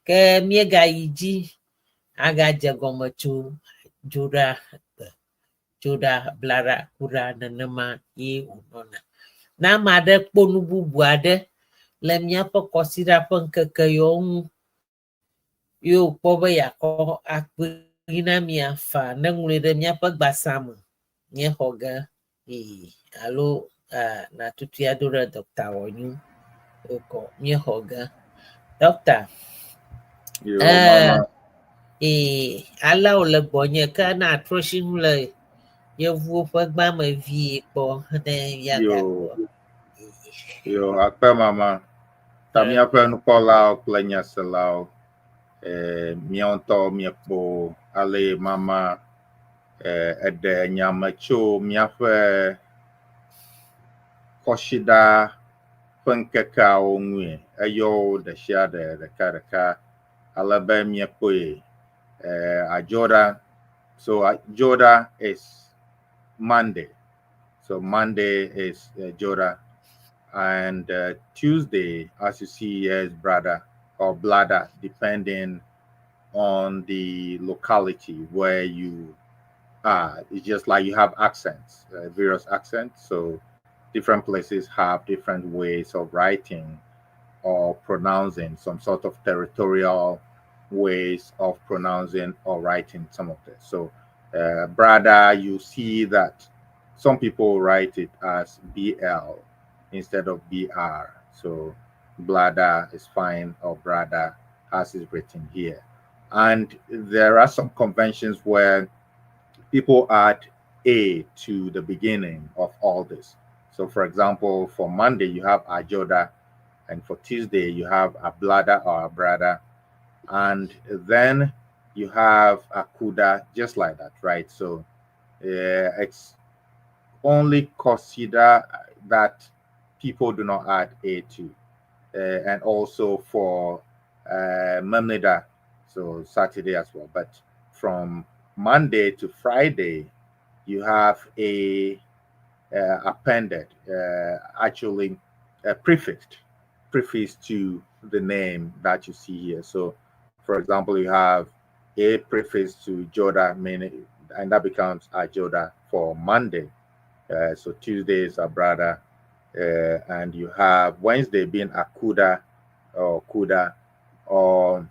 Ke míegayi dzi agadze gɔme tso dzoɖa gbe, dzoɖa, blaɖa, kuɖa nenema ye wònɔna. Ne ame aɖe kpɔ nu bubu aɖe le míaƒe kɔsiɖa ƒe ŋkeke yawo ŋu ye wòkpɔ be yeakɔ akpee na mía faa ne ŋlɔe ɖe míaƒe gbasa me míexɔ ge ee alo natutui ado ɖe dɔkta wɔnyu wokɔ míexɔ ge. Dɔkta, Yo, mama. Ee, ale wòle gbɔnye ke na atrɔ si ŋu le yevuwo ƒe gbã me vie kpɔ ne míagakpɔ. Yo, akpe mama. Ta míaƒe nukpɔlawo kple nyaselawo, míawo ŋutɔ míekpɔ ale mama eɖe nya me tso míaƒe kɔsiɖa ƒe ŋkekeawo ŋue. Eyɔ wo ɖe sia ɖe ɖeka ɖeka ale be míekpɔe Adzoɖa. So Dzoɖa is Monday. So Monday is Dzoɖa. And Tuesday, as you see here, is Brada or Blada, depending on the locality where you are. It's just like you have accents, various accents. So different places have different ways of writing or pronouncing, some sort of territorial ways of pronouncing or writing some of this. So Brada, you see that some people write it as BL instead of BR. So Blada is fine, or Brada as is written here. And there are some conventions where people add A to the beginning of all this. So for example, for Monday, you have Ajoda, and for Tuesday, you have Ablada or Abrada. And then you have Akuda, just like that, right? So it's only consider that people do not add A to. And also for Memnida, so Saturday as well. But from Monday to Friday, you have a appended, actually prefixed to the name that you see here. So, for example, you have a prefix to Joda, meaning, and that becomes Ajoda for Monday. So Tuesday is Abrada, and you have Wednesday being Akuda or Kuda, or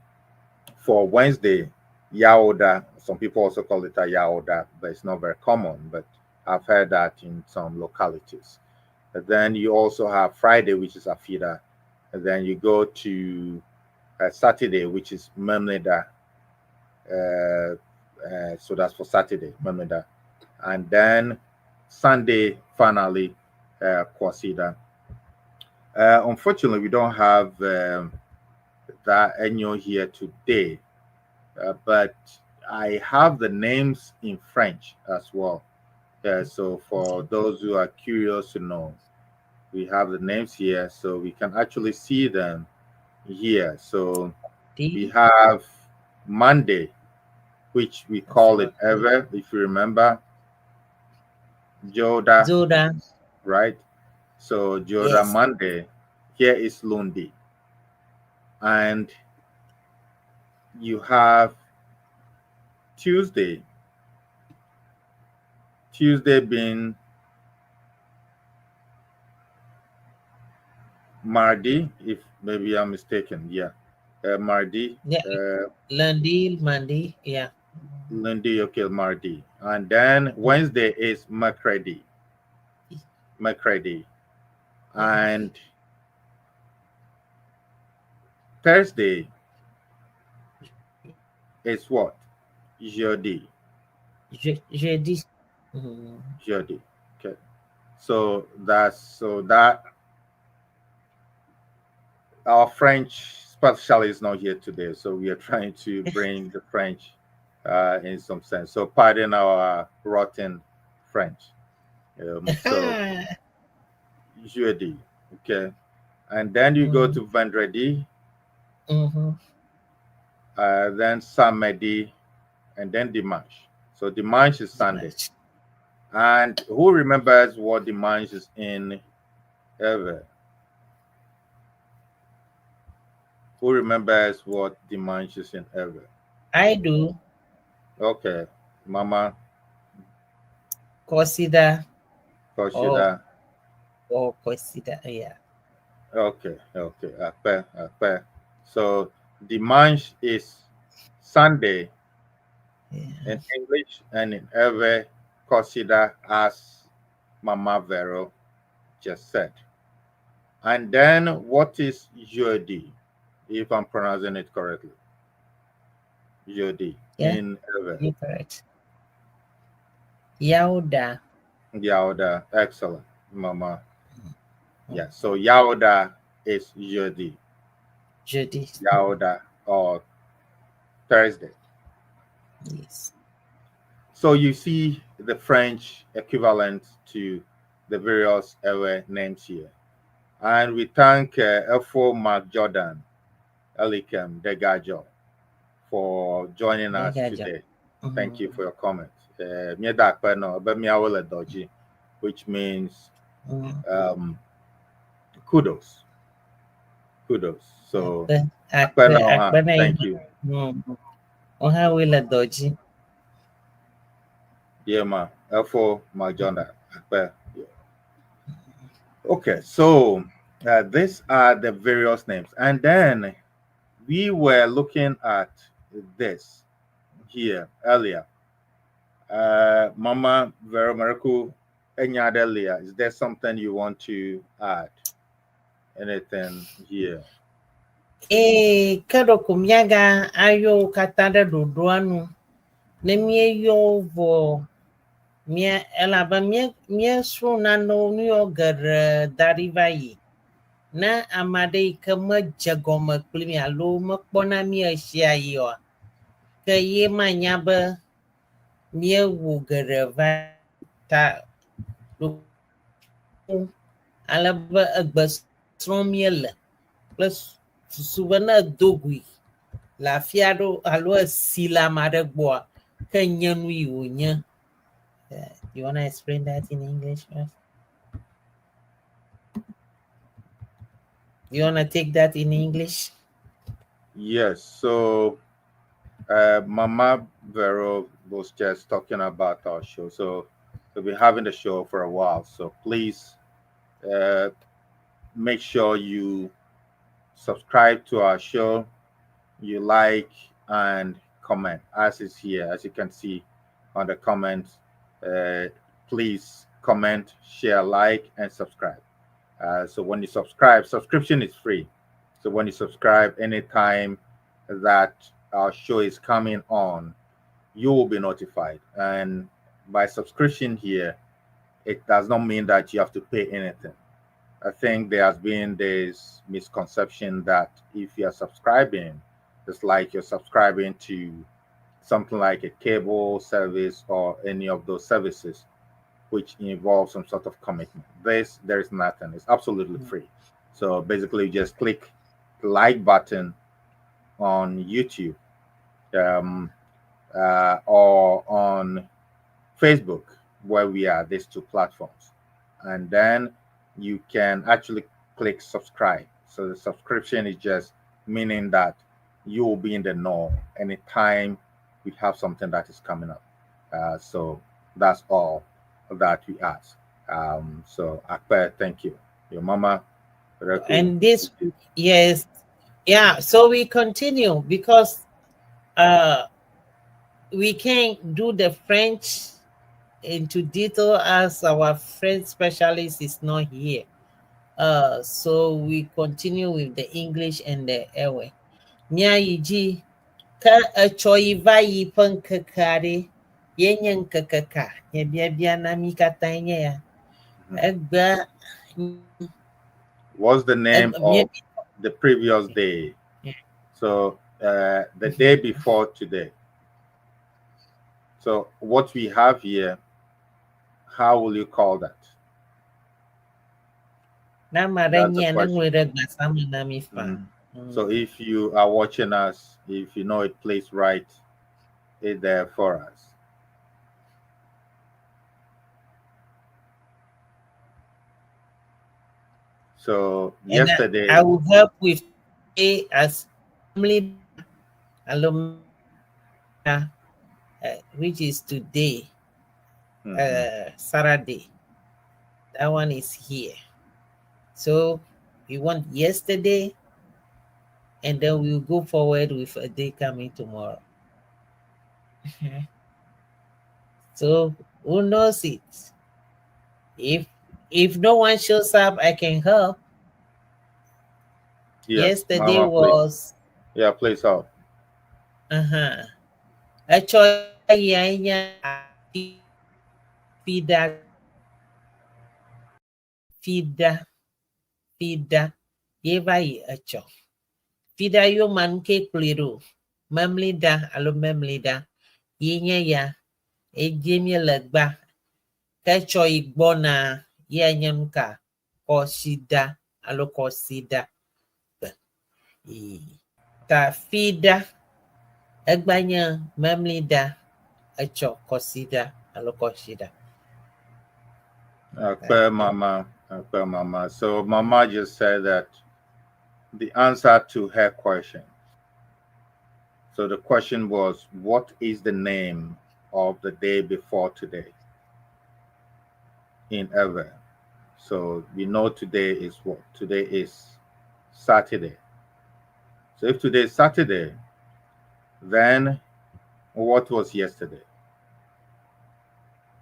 for Wednesday, Yaoda. Some people also call it a Yaoda, but it's not very common. But I've heard that in some localities. And then you also have Friday, which is Afida. And then you go to Saturday, which is Memneda. So that's for Saturday, Memneda. And then Sunday, finally, Kwasida. Unfortunately, we don't have that Enyo here today, but I have the names in French as well. So for those who are curious to know, we have the names here, so we can actually see them here. So we have Monday, which we call it Ewe, if you remember. Joda, Zoda. Right? So Joda. Yes. Monday, here is Lundi. And you have Tuesday. Tuesday being Mardi, if maybe I'm mistaken. Yeah. Mardi. Yeah. Lundi, Monday. Yeah. Lundi, okay, Mardi. And then Wednesday is Mercredi. Mercredi. And Thursday is what? Jeudi. Jeudi. Jeudi. Okay. So that's so that our French specialist is not here today, so we are trying to bring the French in some sense. So pardon our rotten French. So jeudi, okay, and then you go to vendredi, then samedi, and then dimanche. So dimanche is Sunday. And who remembers what dimanche is in Ewe? Who remembers what dimanche is in Ewe? I do. Okay, Mama. Consider. Consider. Or consider, yeah. Okay. Akpe, akpe. So dimanche is Sunday in English, and in Ewe, consider, as Mama Vero just said. And then what is jeudi, if I'm pronouncing it correctly? Jeudi in Ewe. You're correct. Yaoda. Yaoda, excellent, Mama. Yeah, so Yaoda is jeudi. Jeudi. Yaoda or Thursday. Yes. So you see the French equivalent to the various Ewe names here. And we thank F4 Mark Jordan, Elikem Degajo, for joining us Degajo. today. Thank you for your comment. Which means kudos. Kudos. So, thank you. Yeah, ma. F4 Mark Jordan. Yeah. Okay, so these are the various names. And then we were looking at this here earlier. Mama Vero Miracle Enyadelia, is there something you want to add? Anything here? Ke ɖeko míaga ayɔ wo katã ɖe ɖoɖoa nu. Ne míeyɔ wo vɔ, mía elabe mía míesrɔ̃ nanewo nu yawo geɖe da ɖi va yi. Ne ame aɖe yi ke medze gɔme kpli mi alo mekpɔna mí ɣe oa, ke ye manya be míewɔ geɖe va ta ɖo ale be egbe srɔ̃m míele kple susu be ne edo goe le afi aɖewo alo esi le ame aɖe gbɔa, ke nye nu yi wònye. You wanna explain that in English first? You wanna take that in English? Yes. So Mama Vero was just talking about our show. So we've been having the show for a while. So please make sure you subscribe to our show, you like and comment, as is here, as you can see on the comments. Please comment, share, like, and subscribe. So when you subscribe, subscription is free. So when you subscribe, anytime that our show is coming on, you will be notified. And by subscription here, it does not mean that you have to pay anything. I think there has been this misconception that if you're subscribing, it's like you're subscribing to something like a cable service or any of those services which involve some sort of commitment. This, there is nothing. It's absolutely free. So basically, you just click the like button on YouTube or on Facebook, where we are, these two platforms. And then you can actually click subscribe. So the subscription is just meaning that you will be in the know anytime we have something that is coming up. So that's all that we ask. So Akpe, thank you. Your mama. Reku. And this, yes, yeah. So we continue because we can't do the French into detail as our French specialist is not here. So we continue with the English and the Ewe. Míayi dzi ke etsɔ yi va yi ƒe ŋkeke aɖe ye nye ŋkeke ka? Nye biabia na mí katã nye ya. Egbe What's the name of the previous day? Yeah. So the day before today. So what we have here, how will you call that? Na ame aɖe That's the nyia ne question. ŋlɔe ɖe gbasa me na mi faa. So if you are watching us, if you know it, please write it there for us. So And yesterday, I will help with A as family alumni, which is today, Saturday. That one is here. So we want yesterday, and then we'll go forward with a day coming tomorrow. So who knows it? If no one shows up, I can help. Yeah, Yesterday Mama, please. was Yeah, please help. Etsɔ yae nye Fida Fida Fida ye va yi etsɔ. Fida yoma nu ke kplɔe ɖo. Memlida alo memlida ye nye ya. Edze míele gba. Ke etsɔ yi gbɔna ye nye nu ka? Kɔsida alo kɔsida. Ta Fida egba nye memlida etsɔ kɔsida alo kɔsida. Akpe Mama, Akpe Mama. So Mama just said that the answer to her question. So the question was, what is the name of the day before today in Ewe? So we know today is what? Today is Saturday. So if today is Saturday, then what was yesterday?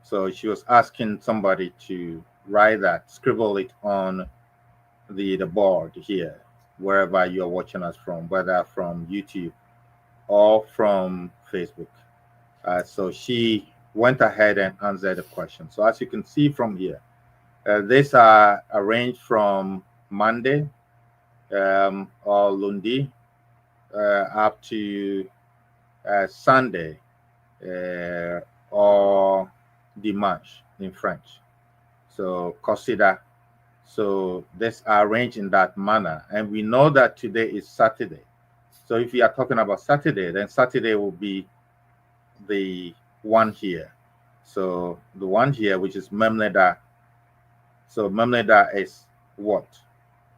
So she was asking somebody to write that, scribble it on the board here, wherever you're watching us from, whether from YouTube or from Facebook. So she went ahead and answered the question. So as you can see from here, these are arranged from Monday or Lundi up to Sunday or Dimanche in French. So Kɔsiɖa. So this are arranged in that manner. And we know that today is Saturday. So if we are talking about Saturday, then Saturday will be the one here. So the one here, which is Memleda. So Memleda is what?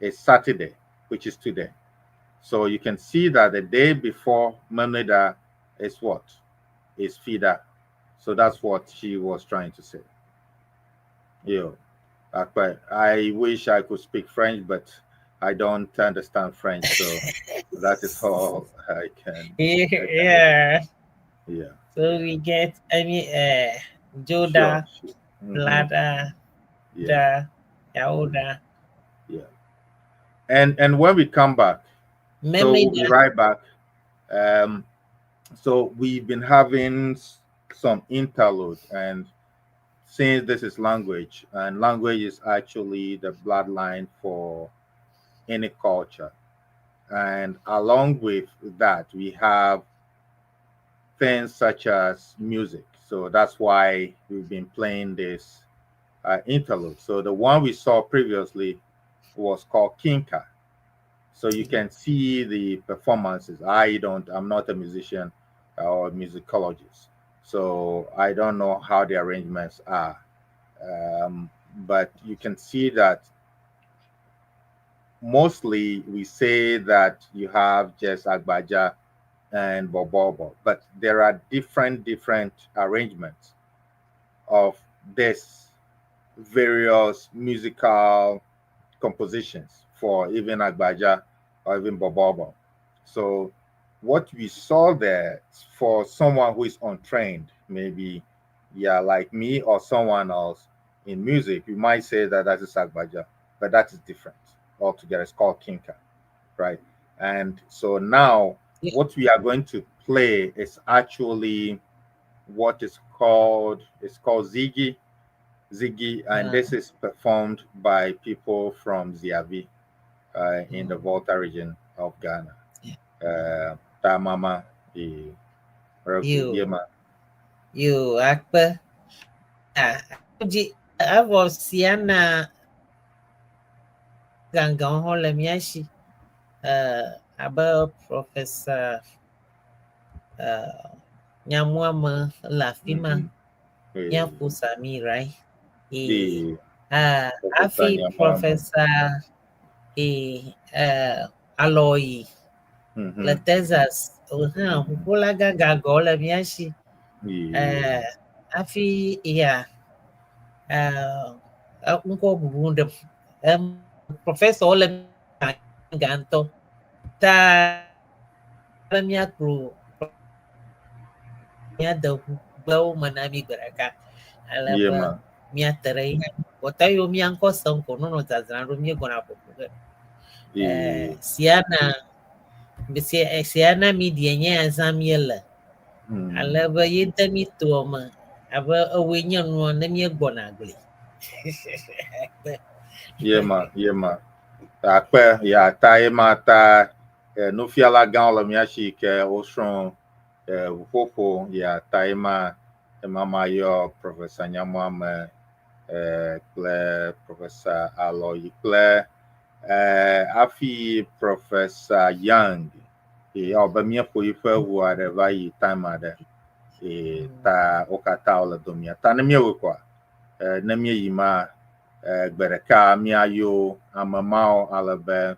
It's Saturday, which is today. So you can see that the day before Memleda is what? Is Fida. So that's what she was trying to say. Yeah. But I wish I could speak French, but I don't understand French, so that is all I can. Yeah. Yeah. So we get, I mean, Joda, Sure. Mhm. Lada, Yeah. Da, Yaoda. Yeah. And when we come back, so we'll be Memlida. right back. So we've been having some interlude, and Since this is language, and language is actually the bloodline for any culture. And along with that, we have things such as music. So that's why we've been playing this interlude. So the one we saw previously was called Kinka. So you can see the performances. I'm not a musician or musicologist, so I don't know how the arrangements are. But you can see that mostly we say that you have just Agbaja and Bobobo, but there are different arrangements of this various musical compositions for even Agbaja or even Bobobo. So what we saw there for someone who is untrained, maybe, yeah, like me or someone else in music, you might say that that is Agbaja, but that is different altogether. It's called Kinka, right? And so now what we are going to play is actually what is called, it's called Zigi, and this is performed by people from Ziavi in the Volta region of Ghana. Mama, You, you, akpe. Evɔ Siana gãgãwo hã le mía si abe Professor Nyamuame le afi ma. Míaƒo Sami, right? Hafi Professor Aloyi le Texas hã ʋuƒola gãgãgãwo le mía si. Hafi ya ŋkɔ bubu ɖem. Professor le gã ŋutɔ. Ta be míakplɔ míade ʋugbewo me na mí gbe ɖeka. Ale be míate ɖe ye. Kpɔtɔ yiwo mía ŋkɔ sem ko nɔnɔ dzadzram ɖo míegbɔna ƒoƒo ge. Siana media nye ya zãm míele. Ale be ye de mí toa me abe ewoe nye nua ne míegbɔna gli. Yema. Akpe ya ta yema ta nufiala gãwo le mía si ke wosrɔ̃ ʋuƒoƒo ya ta yema ema yɔ Professor Nyamuame kple Professor Aloyi kple hafi Professor Young ewɔ be míeƒo yiƒe ʋu aɖe va yi time aɖe ta wo katã wole domia. Ta ne míewɔe koa, ne míeyi ma gbe ɖeka míayɔ ame mawo ale be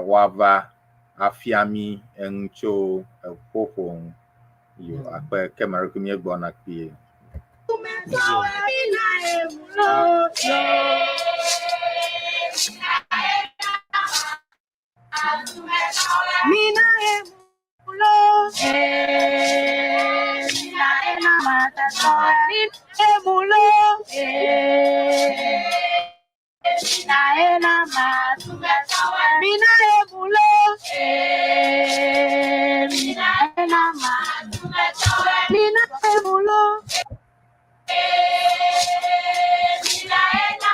woava afia mí enu tso ʋuƒoƒo ŋu. Yo, akpe ke me míegbɔna kpuie. Mina emulo, mina ena mina emulo, mina ena mina emulo, mina ena mina emulo, mina ena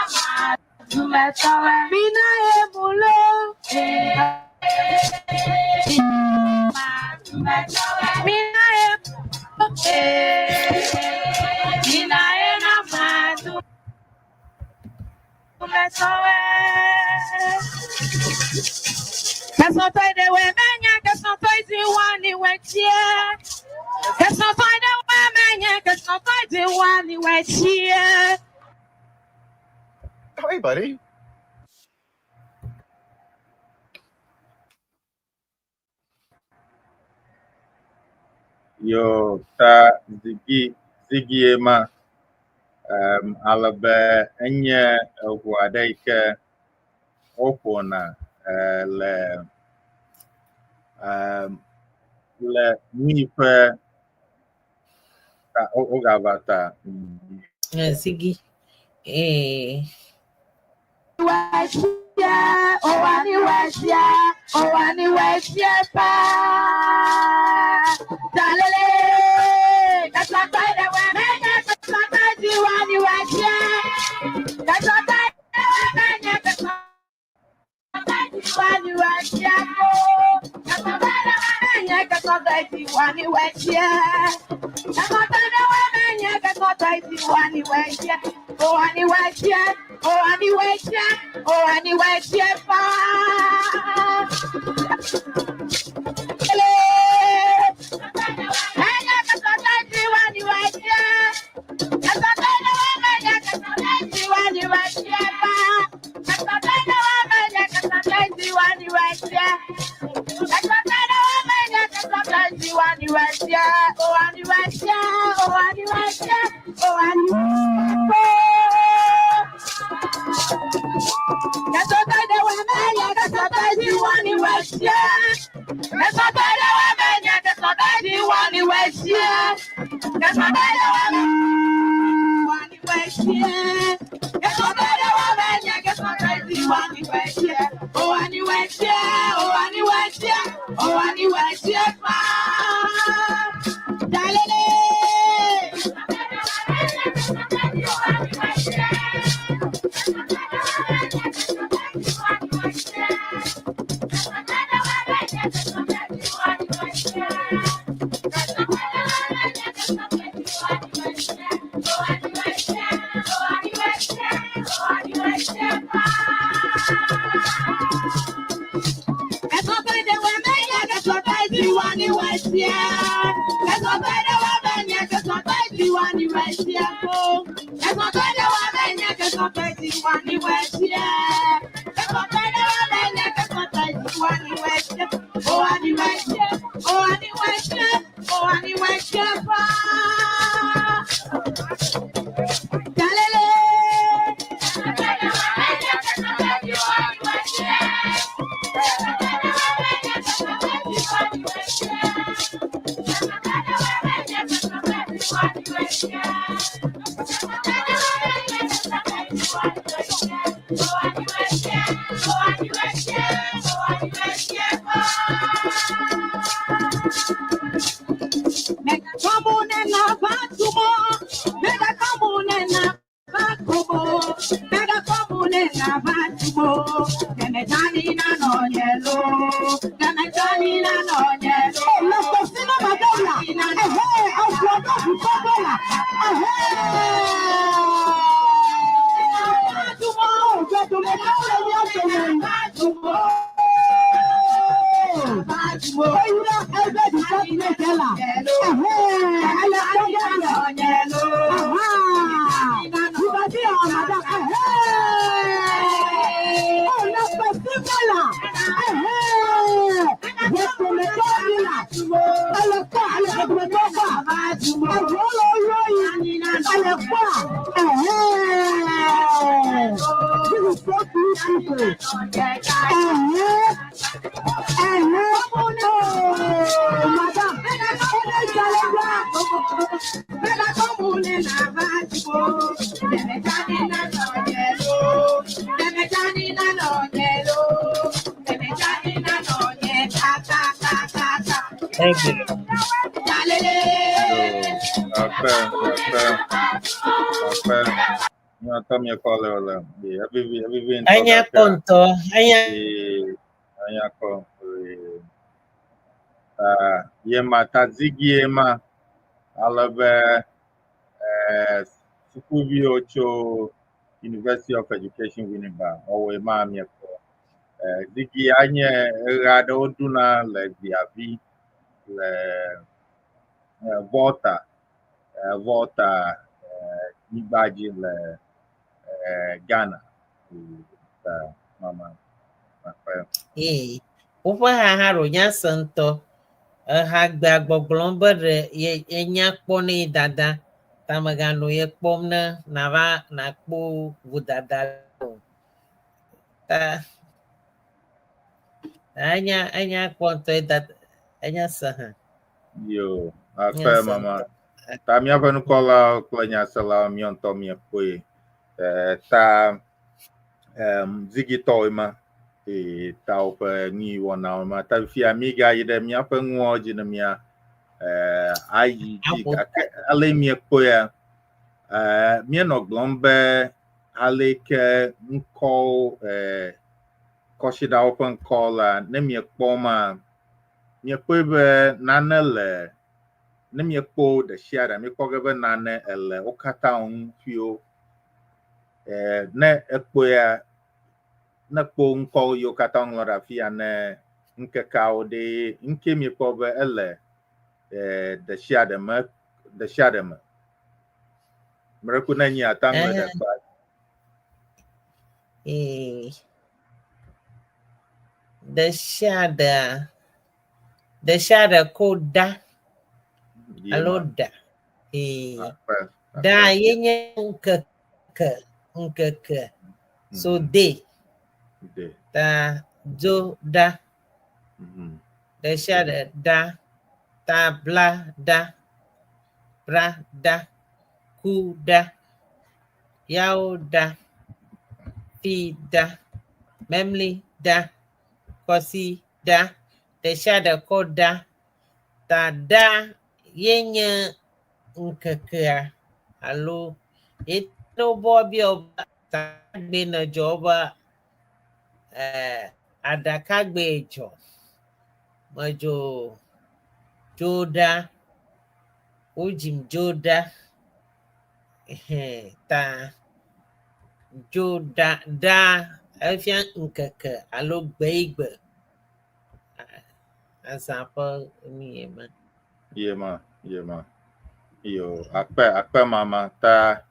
mina emulo, mina emulo, mina ena Hey, buddy. Yo, ta Zigi Zigi ema ale be enye eʋu aɖe yi ke woƒona le nu ƒe wogava ta. Zigi. Talele, Thank you. Akpe, akpe, akpe. Míatɔ miekɔ le le. Evivi, evivi ŋutɔ Enya gake. kpɔ ŋutɔ. Enya Ee, enya kpɔ. Ee. Ta yema tadzigie ma ale be eh, sukuviwo tso University of Education Winneba wɔwɔe ma miekpɔ. Eh, zigi anye eɣe aɖewo ɖuna le Gbiavi le eh, Volta, eh, Volta eh, nyigba dzi le eh, Ghana. Ee, Ta mama akpe. Ee, woƒe haha ɖo nya se ŋutɔ. Eha gbea gbɔgblɔm be ɖe ye enya kpɔ ne ye dada. Ta meganɔ ye kpɔm ne nava nakpɔ vodada o. Ta enya enya kpɔ ŋutɔ ye dada enya se hã. Yo, Enya akpe se mama. ŋutɔ. Ta míaƒe nukɔlawo kple nyaselawo míawo ŋutɔ míekpɔe. Eh, ta em, zigitɔwoe ma. Ee, ta woƒe nyuiwɔnawo ma. Ta fifia mígayi ɖe míaƒe nuawo dzi ne mía eh, ayi dzi Aƒo gake ale míekpɔea, Míenɔ gblɔm be aleke ŋkɔwo kɔsiɖawo ƒe ŋkɔ la, ne miekpɔ ma, miekpɔe be nane le ne miekpɔ ɖe sia ɖe miekpɔ ge be nane ele wo katã ŋu ƒio. Ne ekpɔea, ne kpɔ ŋkɔ yiwo katã woŋlɔ ɖe afi ya ne ŋkekeawo ɖe ŋke miekpɔ be ele ɖe sia ɖe me ɖe sia ɖe me. Mreku ne nyi ata ŋlɔe ɖe kpa. Ee. Ɖe sia ɖea, ɖe sia ɖe ko ɖa alo ɖa. Ee. Ɖa ye nye ŋkeke, ŋkeke. So day. Ta dzo ɖa. Ɖe sia ɖe ɖa. Ta bla ɖa. Bra ɖa. Ku ɖa. Yawo ɖa. Fi ɖa. Memli ɖa. Kɔsi ɖa. Ɖe sia ɖe kɔ ɖa. Ta ɖa ye nye ŋkekea alo ye ne wobɔ biɔ be tagbe ne dzɔ be aɖakagbe dzɔ. Medzo dzo ɖa. Wodzim dzo ɖa. Ehɛ ta dzo ɖa ɖa efia ŋkeke alo gbe yi gbe. Azã ƒe nu ye ma. Ye ma, ye ma. Yo, akpe akpe mama ta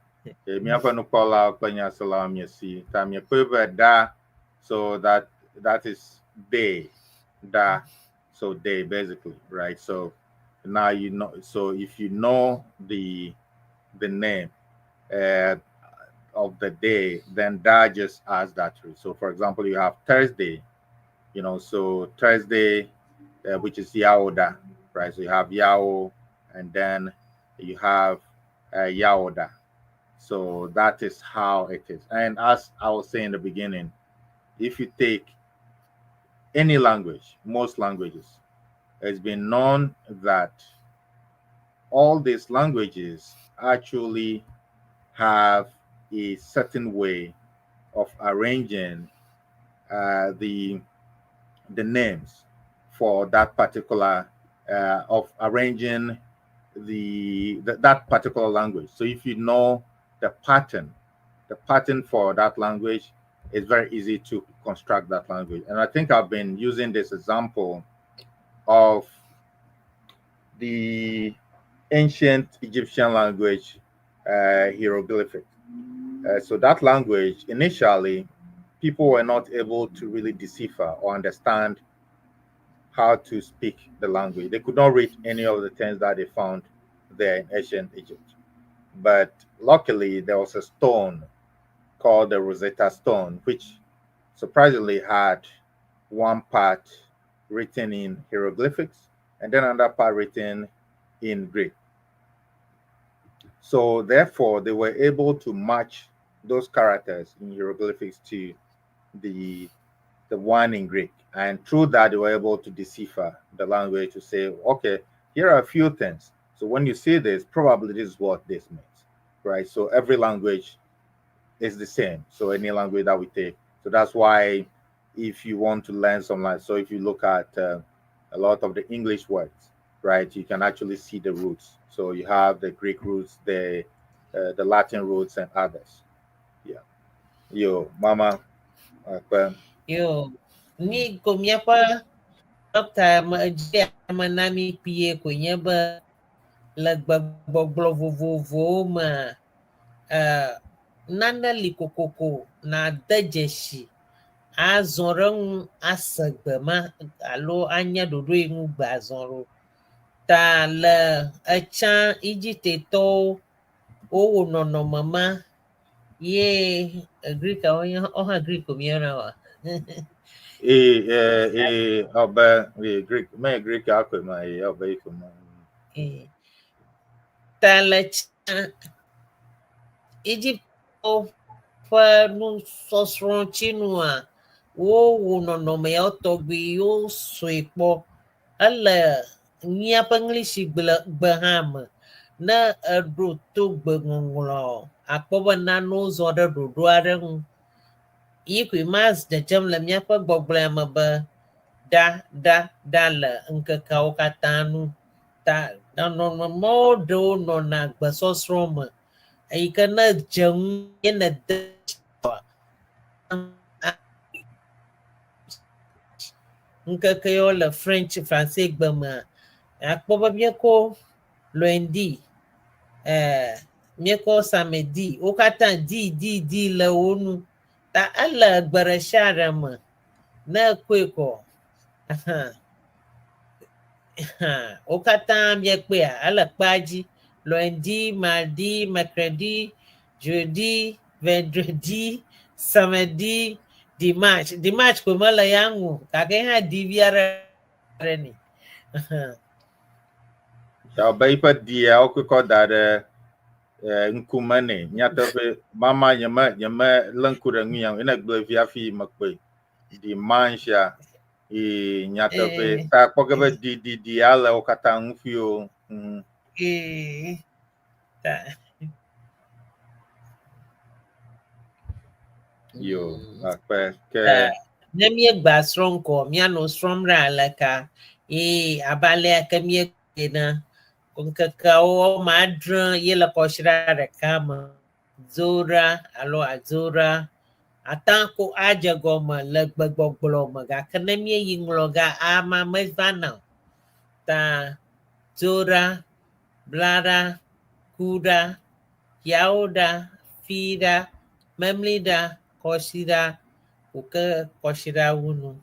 míaƒe nukpɔlawo kple nyaselawo miesi ta miekpɔe be ɖa so that is day da so day basically, right? So now you know. So if you know the name of the day, then that just adds that to it. So for example, you have Thursday, so Thursday, which is Yaoda, right? So you have Yao, and then you have Yaoda. So that is how it is. And as I was saying in the beginning, if you take any language, most languages, it's been known that all these languages actually have a certain way of arranging the names for that particular of arranging the that particular language. So if you know the pattern for that language, it's very easy to construct that language. And I think I've been using this example of the ancient Egyptian language, hieroglyphic. So that language, initially, people were not able to really decipher or understand how to speak the language. They could not read any of the things that they found there in ancient Egypt. But luckily, there was a stone called the Rosetta Stone, which surprisingly had one part written in hieroglyphics and then another part written in Greek. So therefore, they were able to match those characters in hieroglyphics to the one in Greek. And through that, they were able to decipher the language to say, okay, here are a few things. So when you see this, probably this is what this means, right? So every language is the same. So any language that we take. So that's why if you want to learn some language, so if you look at a lot of the English words, right, you can actually see the roots. So you have the Greek roots, the Latin roots, and others. Yeah. Yo, mama. Yo, ni ko míaƒe dɔkta me edzi ame na mi kpuie koe nye be le gbegbɔgblɔ vovovowo me nane li kokoko na de dzesi azɔ ɖe ŋu ase gbe ma alo anya ɖoɖo yi ŋu gbe azɔ ɖo. Ta le etsã Egiptetɔwo wowɔ nɔnɔme ma ye Greekawo nye wohã Greek ko míeyɔna oa? Ee, ɔbɛ ee Greek mɛ Greek akɔ ma ee ɔbɛ yi ko ma. Ta le tsã Egyptɔwo ƒe nusɔsrɔ̃ tsinua wowɔ nɔnɔme yawo tɔgbi wosɔe kpɔ. Ele míaƒe English gbe hã me. Ne eɖo to gbeŋɔŋlɔ akpɔ be nanewo zɔ ɖe ɖoɖo aɖe ŋu. Yi koe ma dzedzem le míaƒe gbɔgblɔea me be ɖa ɖa ɖa le ŋkekeawo katã nu. Ta nɔnɔme mawo ɖewo nɔna gbesɔsrɔ̃ me eyi ke ne dze ŋu ye nède ŋkeke yawo le French Français gbe mea, akpɔ be míekɔ lundi, eh, míekɔ samedi, wo katã di di di le wo nu. Ta ele gbe ɖe sia ɖe me. Ne ekɔe kɔ, wo katã míekpɔea, ele kpea dzi. Lundi, mardi, mercredi, jeudi, vendredi, samedi, dimanche. Dimanche koe mele ya ŋu o, gake hã di vi aɖe ɖe nɛ. Ya be yiƒe dia wokɔ da ɖe ŋkume nɛ. Nyateƒe mama nyeme nyeme lé ŋku ɖe nu ya ŋu. Ene gblɔe vi hafi mekpɔe. Dimanche ya ee nyateƒe ta kpɔ ge be di di di ya le wo katã ŋu fi o. Ee. Ta. Yo akpe ke. Ne míegba srɔ̃ ŋkɔ, míanɔ srɔ̃m ɖe aleka ye abe alea ke míena ŋkekeawo woame adre ye le kɔsiɖa ɖeka me. Dzoɖa alo adzoɖa ate ko adze gɔme le gbegbɔgblɔ me gake ne míeyi ŋlɔ ga ama mevana o. Ta dzoɖa, blaɖa, kuɖa, yawoɖa, fiɖa, memliɖa, kɔsiɖa, wòke kɔsiɖa wu nu.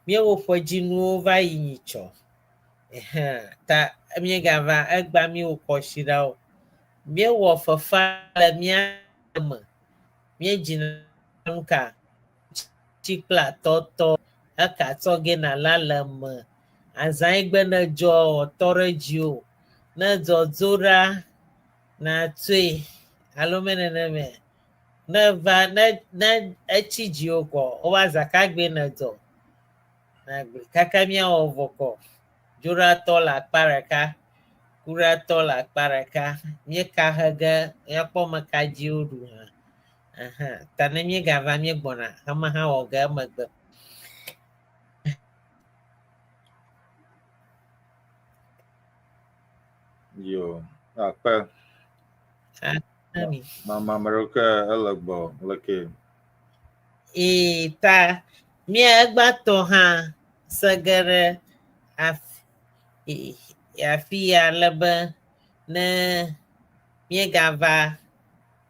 Míewɔ ƒedzinuwo va yi nyitsɔ. Ehẽ, ta míegava egbea míewɔ kɔsiɖawo. Míewɔ fefe le mía me. Míedzina nu ka? Tsi kple atɔtɔ. Eka tsɔ ge nàla le eme. Azã yi gbe nèdzɔ wòtɔ ɖe dziwò. Ne edzɔ dzo ɖa, nàtɔe alo meneneme. Ne eva ne ne etsi dziwò kɔ wobe azã ka gbee nèdzɔ. Nàgblɔe kaka míawɔ vɔ kɔ. Dzoɖatɔ le akpa ɖeka, kuɖatɔ le akpa ɖeka. Míeka he ge míakpɔ ame ka dzi woɖu hã. Aha, ta ne míegava míegbɔna ema hã wɔ ge emegbe. Yo, akpe. Ami. Mama ame ɖewo ke ele gbɔ leke. Ee, ta mía egbãtɔ hã se ge ɖe afi ya ale be ne míegava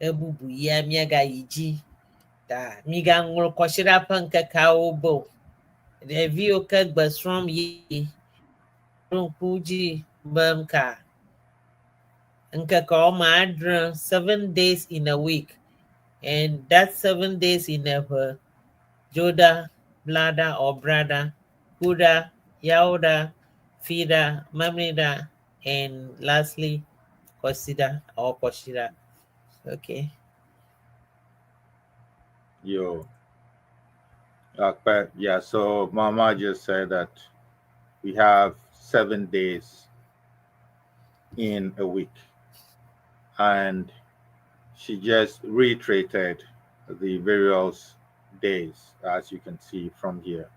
ɣebubu ɣia míagayi dzi. Ta migaŋlɔ kɔsiɖa ƒe ŋkekeawo be o. Ɖeviwo ke gbe srɔ̃m yeye ɖo ŋku dzi be nuka ŋkeke woame adre, seven days in a week and that seven days in a ƒe Dzoɖa, Blaɖa or Braɖa, Kuɖa, Yawoɖa, Fiɖa, Memliɖa and lastly Kɔsiɖa or Kɔsiɖa. Okay. Yo. But yeah, so Mama just said that we have 7 days in a week. And she just reiterated the various days, as you can see from here.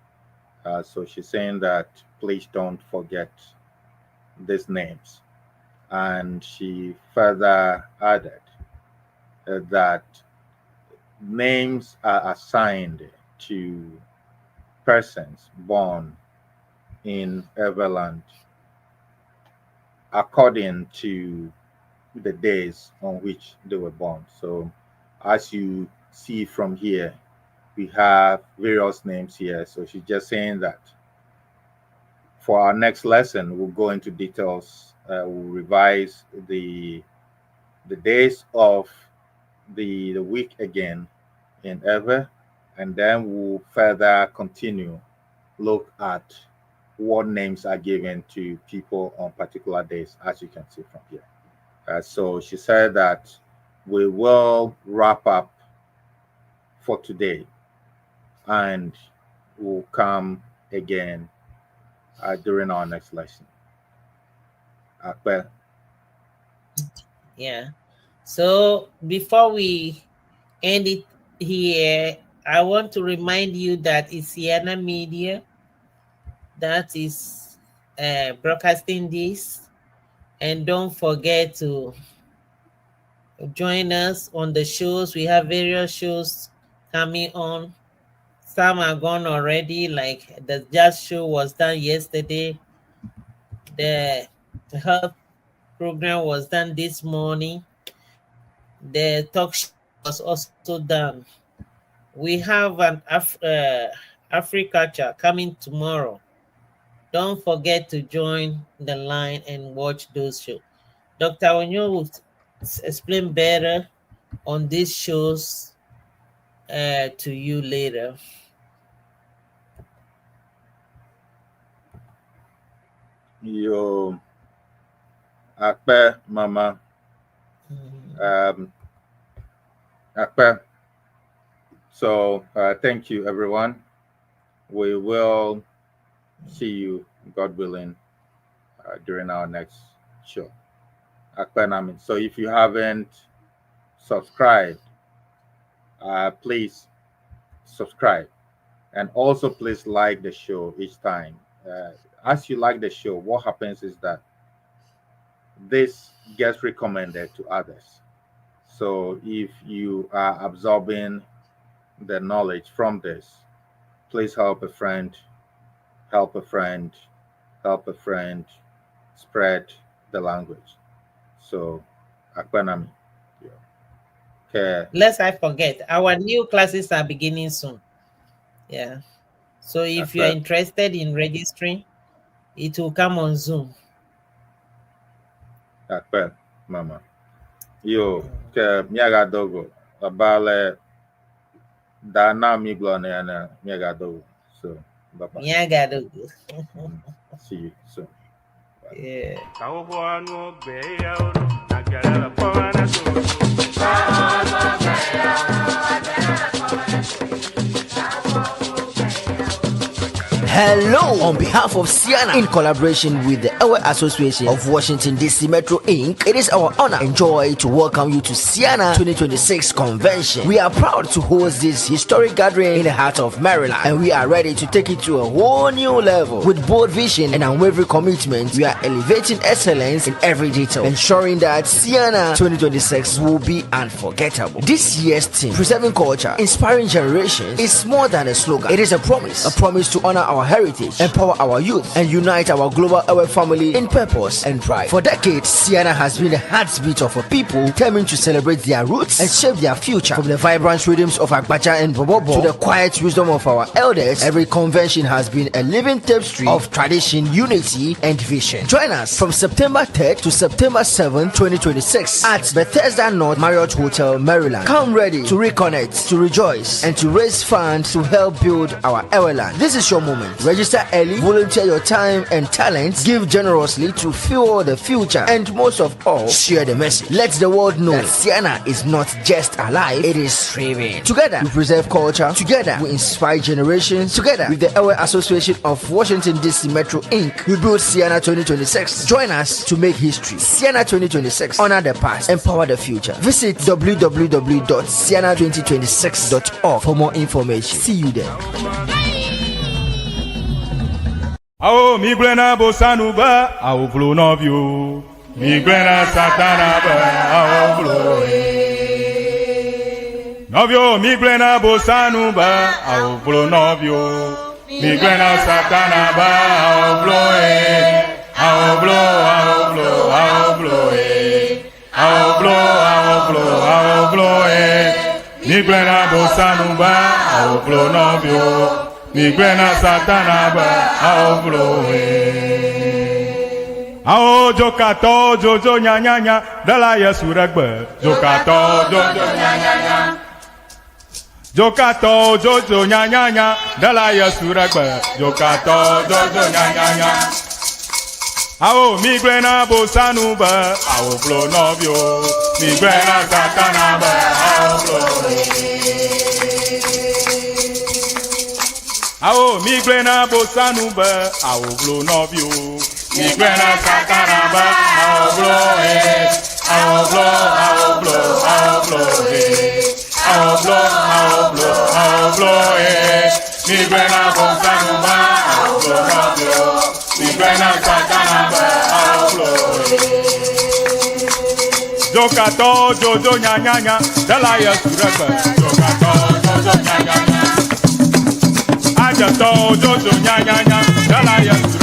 So she's saying that please don't forget these names. And she further added that names are assigned to persons born in Eweland according to the days on which they were born. So, as you see from here, we have various names here. So, she's just saying that for our next lesson, we'll go into details. We'll revise the days of the week again in Ewe, and then we'll further continue look at what names are given to people on particular days, as you can see from here. So she said that we will wrap up for today and we'll come again during our next lesson. Akpe. Yeah. So before we end it here, I want to remind you that it's Ceana Media that is broadcasting this. And don't forget to join us on the shows. We have various shows coming on. Some are gone already, like the jazz show was done yesterday. The health program was done this morning. The talk show was also done. We have an Africulture coming tomorrow. Don't forget to join the line and watch those shows. Dr. Onyo will explain better on these shows to you later. Yo, akpe mama. Akpe. So thank you, everyone. We will see you, God willing, during our next show. Akpe nami. So if you haven't subscribed, please subscribe, and also please like the show each time. As you like the show, what happens is that this gets recommended to others. So if you are absorbing the knowledge from this, please help a friend, help a friend, help a friend, spread the language. So, Akpanami. Yeah. Okay. Lest I forget, our new classes are beginning soon. Yeah. So if you're interested in registering, it will come on Zoom. Akpe, mama. Yo, ke miaga dogo. Abale da na mi glo na na miaga dogo. So, bye bye. Miaga dogo. See you soon. Bye. Yeah. Hello! On behalf of Ceana, in collaboration with the Ewe Association of Washington DC Metro Inc., it is our honor and joy to welcome you to Ceana 2026 Convention. We are proud to host this historic gathering in the heart of Maryland, and we are ready to take it to a whole new level. With bold vision and unwavering commitment, we are elevating excellence in every detail, ensuring that Ceana 2026 will be unforgettable. This year's theme, Preserving Culture, Inspiring Generations, is more than a slogan. It is a promise to honor our heritage, empower our youth, and unite our global Ewe family in purpose and pride. For decades, Ceana has been the heartbeat of a people determined to celebrate their roots and shape their future. From the vibrant rhythms of Agbadza and Bobobo to the quiet wisdom of our elders, every convention has been a living tapestry of tradition, unity, and vision. Join us from September 3rd to September 7th, 2026 at Bethesda North Marriott Hotel, Maryland. Come ready to reconnect, to rejoice, and to raise funds to help build our Ewe land. This is your moment. Register early, volunteer your time and talents, give generously to fuel the future, and most of all, share the message. Let the world know that Ceana is not just alive, it is thriving. Together, we preserve culture. Together, we inspire generations. Together, with the Ewe Association of Washington DC Metro Inc., we build Ceana 2026. Join us to make history. Ceana 2026. Honor the past, empower the future. Visit www.ceana2026.org for more information. See you there. Awo mi gblẽ na bosanu be awo vlo nɔviwo. Mi gblẽ na satana be awo vlo ye. Nɔviwo mi gblẽ na bosanu be awo vlo nɔviwo. Mi gblẽ na satana be awo vlo ye. Awo vlo awo vlo awo vlo ye. Awo vlo awo vlo awo vlo ye. Mi gblẽ na bosanu be awo vlo nɔviwo. Mi gblẽ na satana be awo vlo ye. Awo dzokatɔwo dzodzo nyanyanya ɖela Yesu ɖe gbe. Dzokatɔwo dzodzo nyanyanya. Dzokatɔwo dzodzo nyanyanya ɖela Yesu ɖe gbe. Dzokatɔwo dzodzo nyanyanya. Awo mi gblẽ na bosanu be awo vlo nɔviwo. Mi gblẽ na satana be awo vlo ye. Awo mi gblẽ na bosanu be awo vlo nɔviwo. Mi gblẽ na satana be awo vlo ye. Awo vlo Migblɔe na Bonsanu be awoblo nɔviwo. Migblɔe na Satana be awoblo. Dzokatɔwo dzodzo nyanyanya, ɖela Yesu ɖe gbe. Dzokatɔwo dzodzo nyanyanya. Adzetɔwo dzodzo nyanyanya, ɖela Yesu.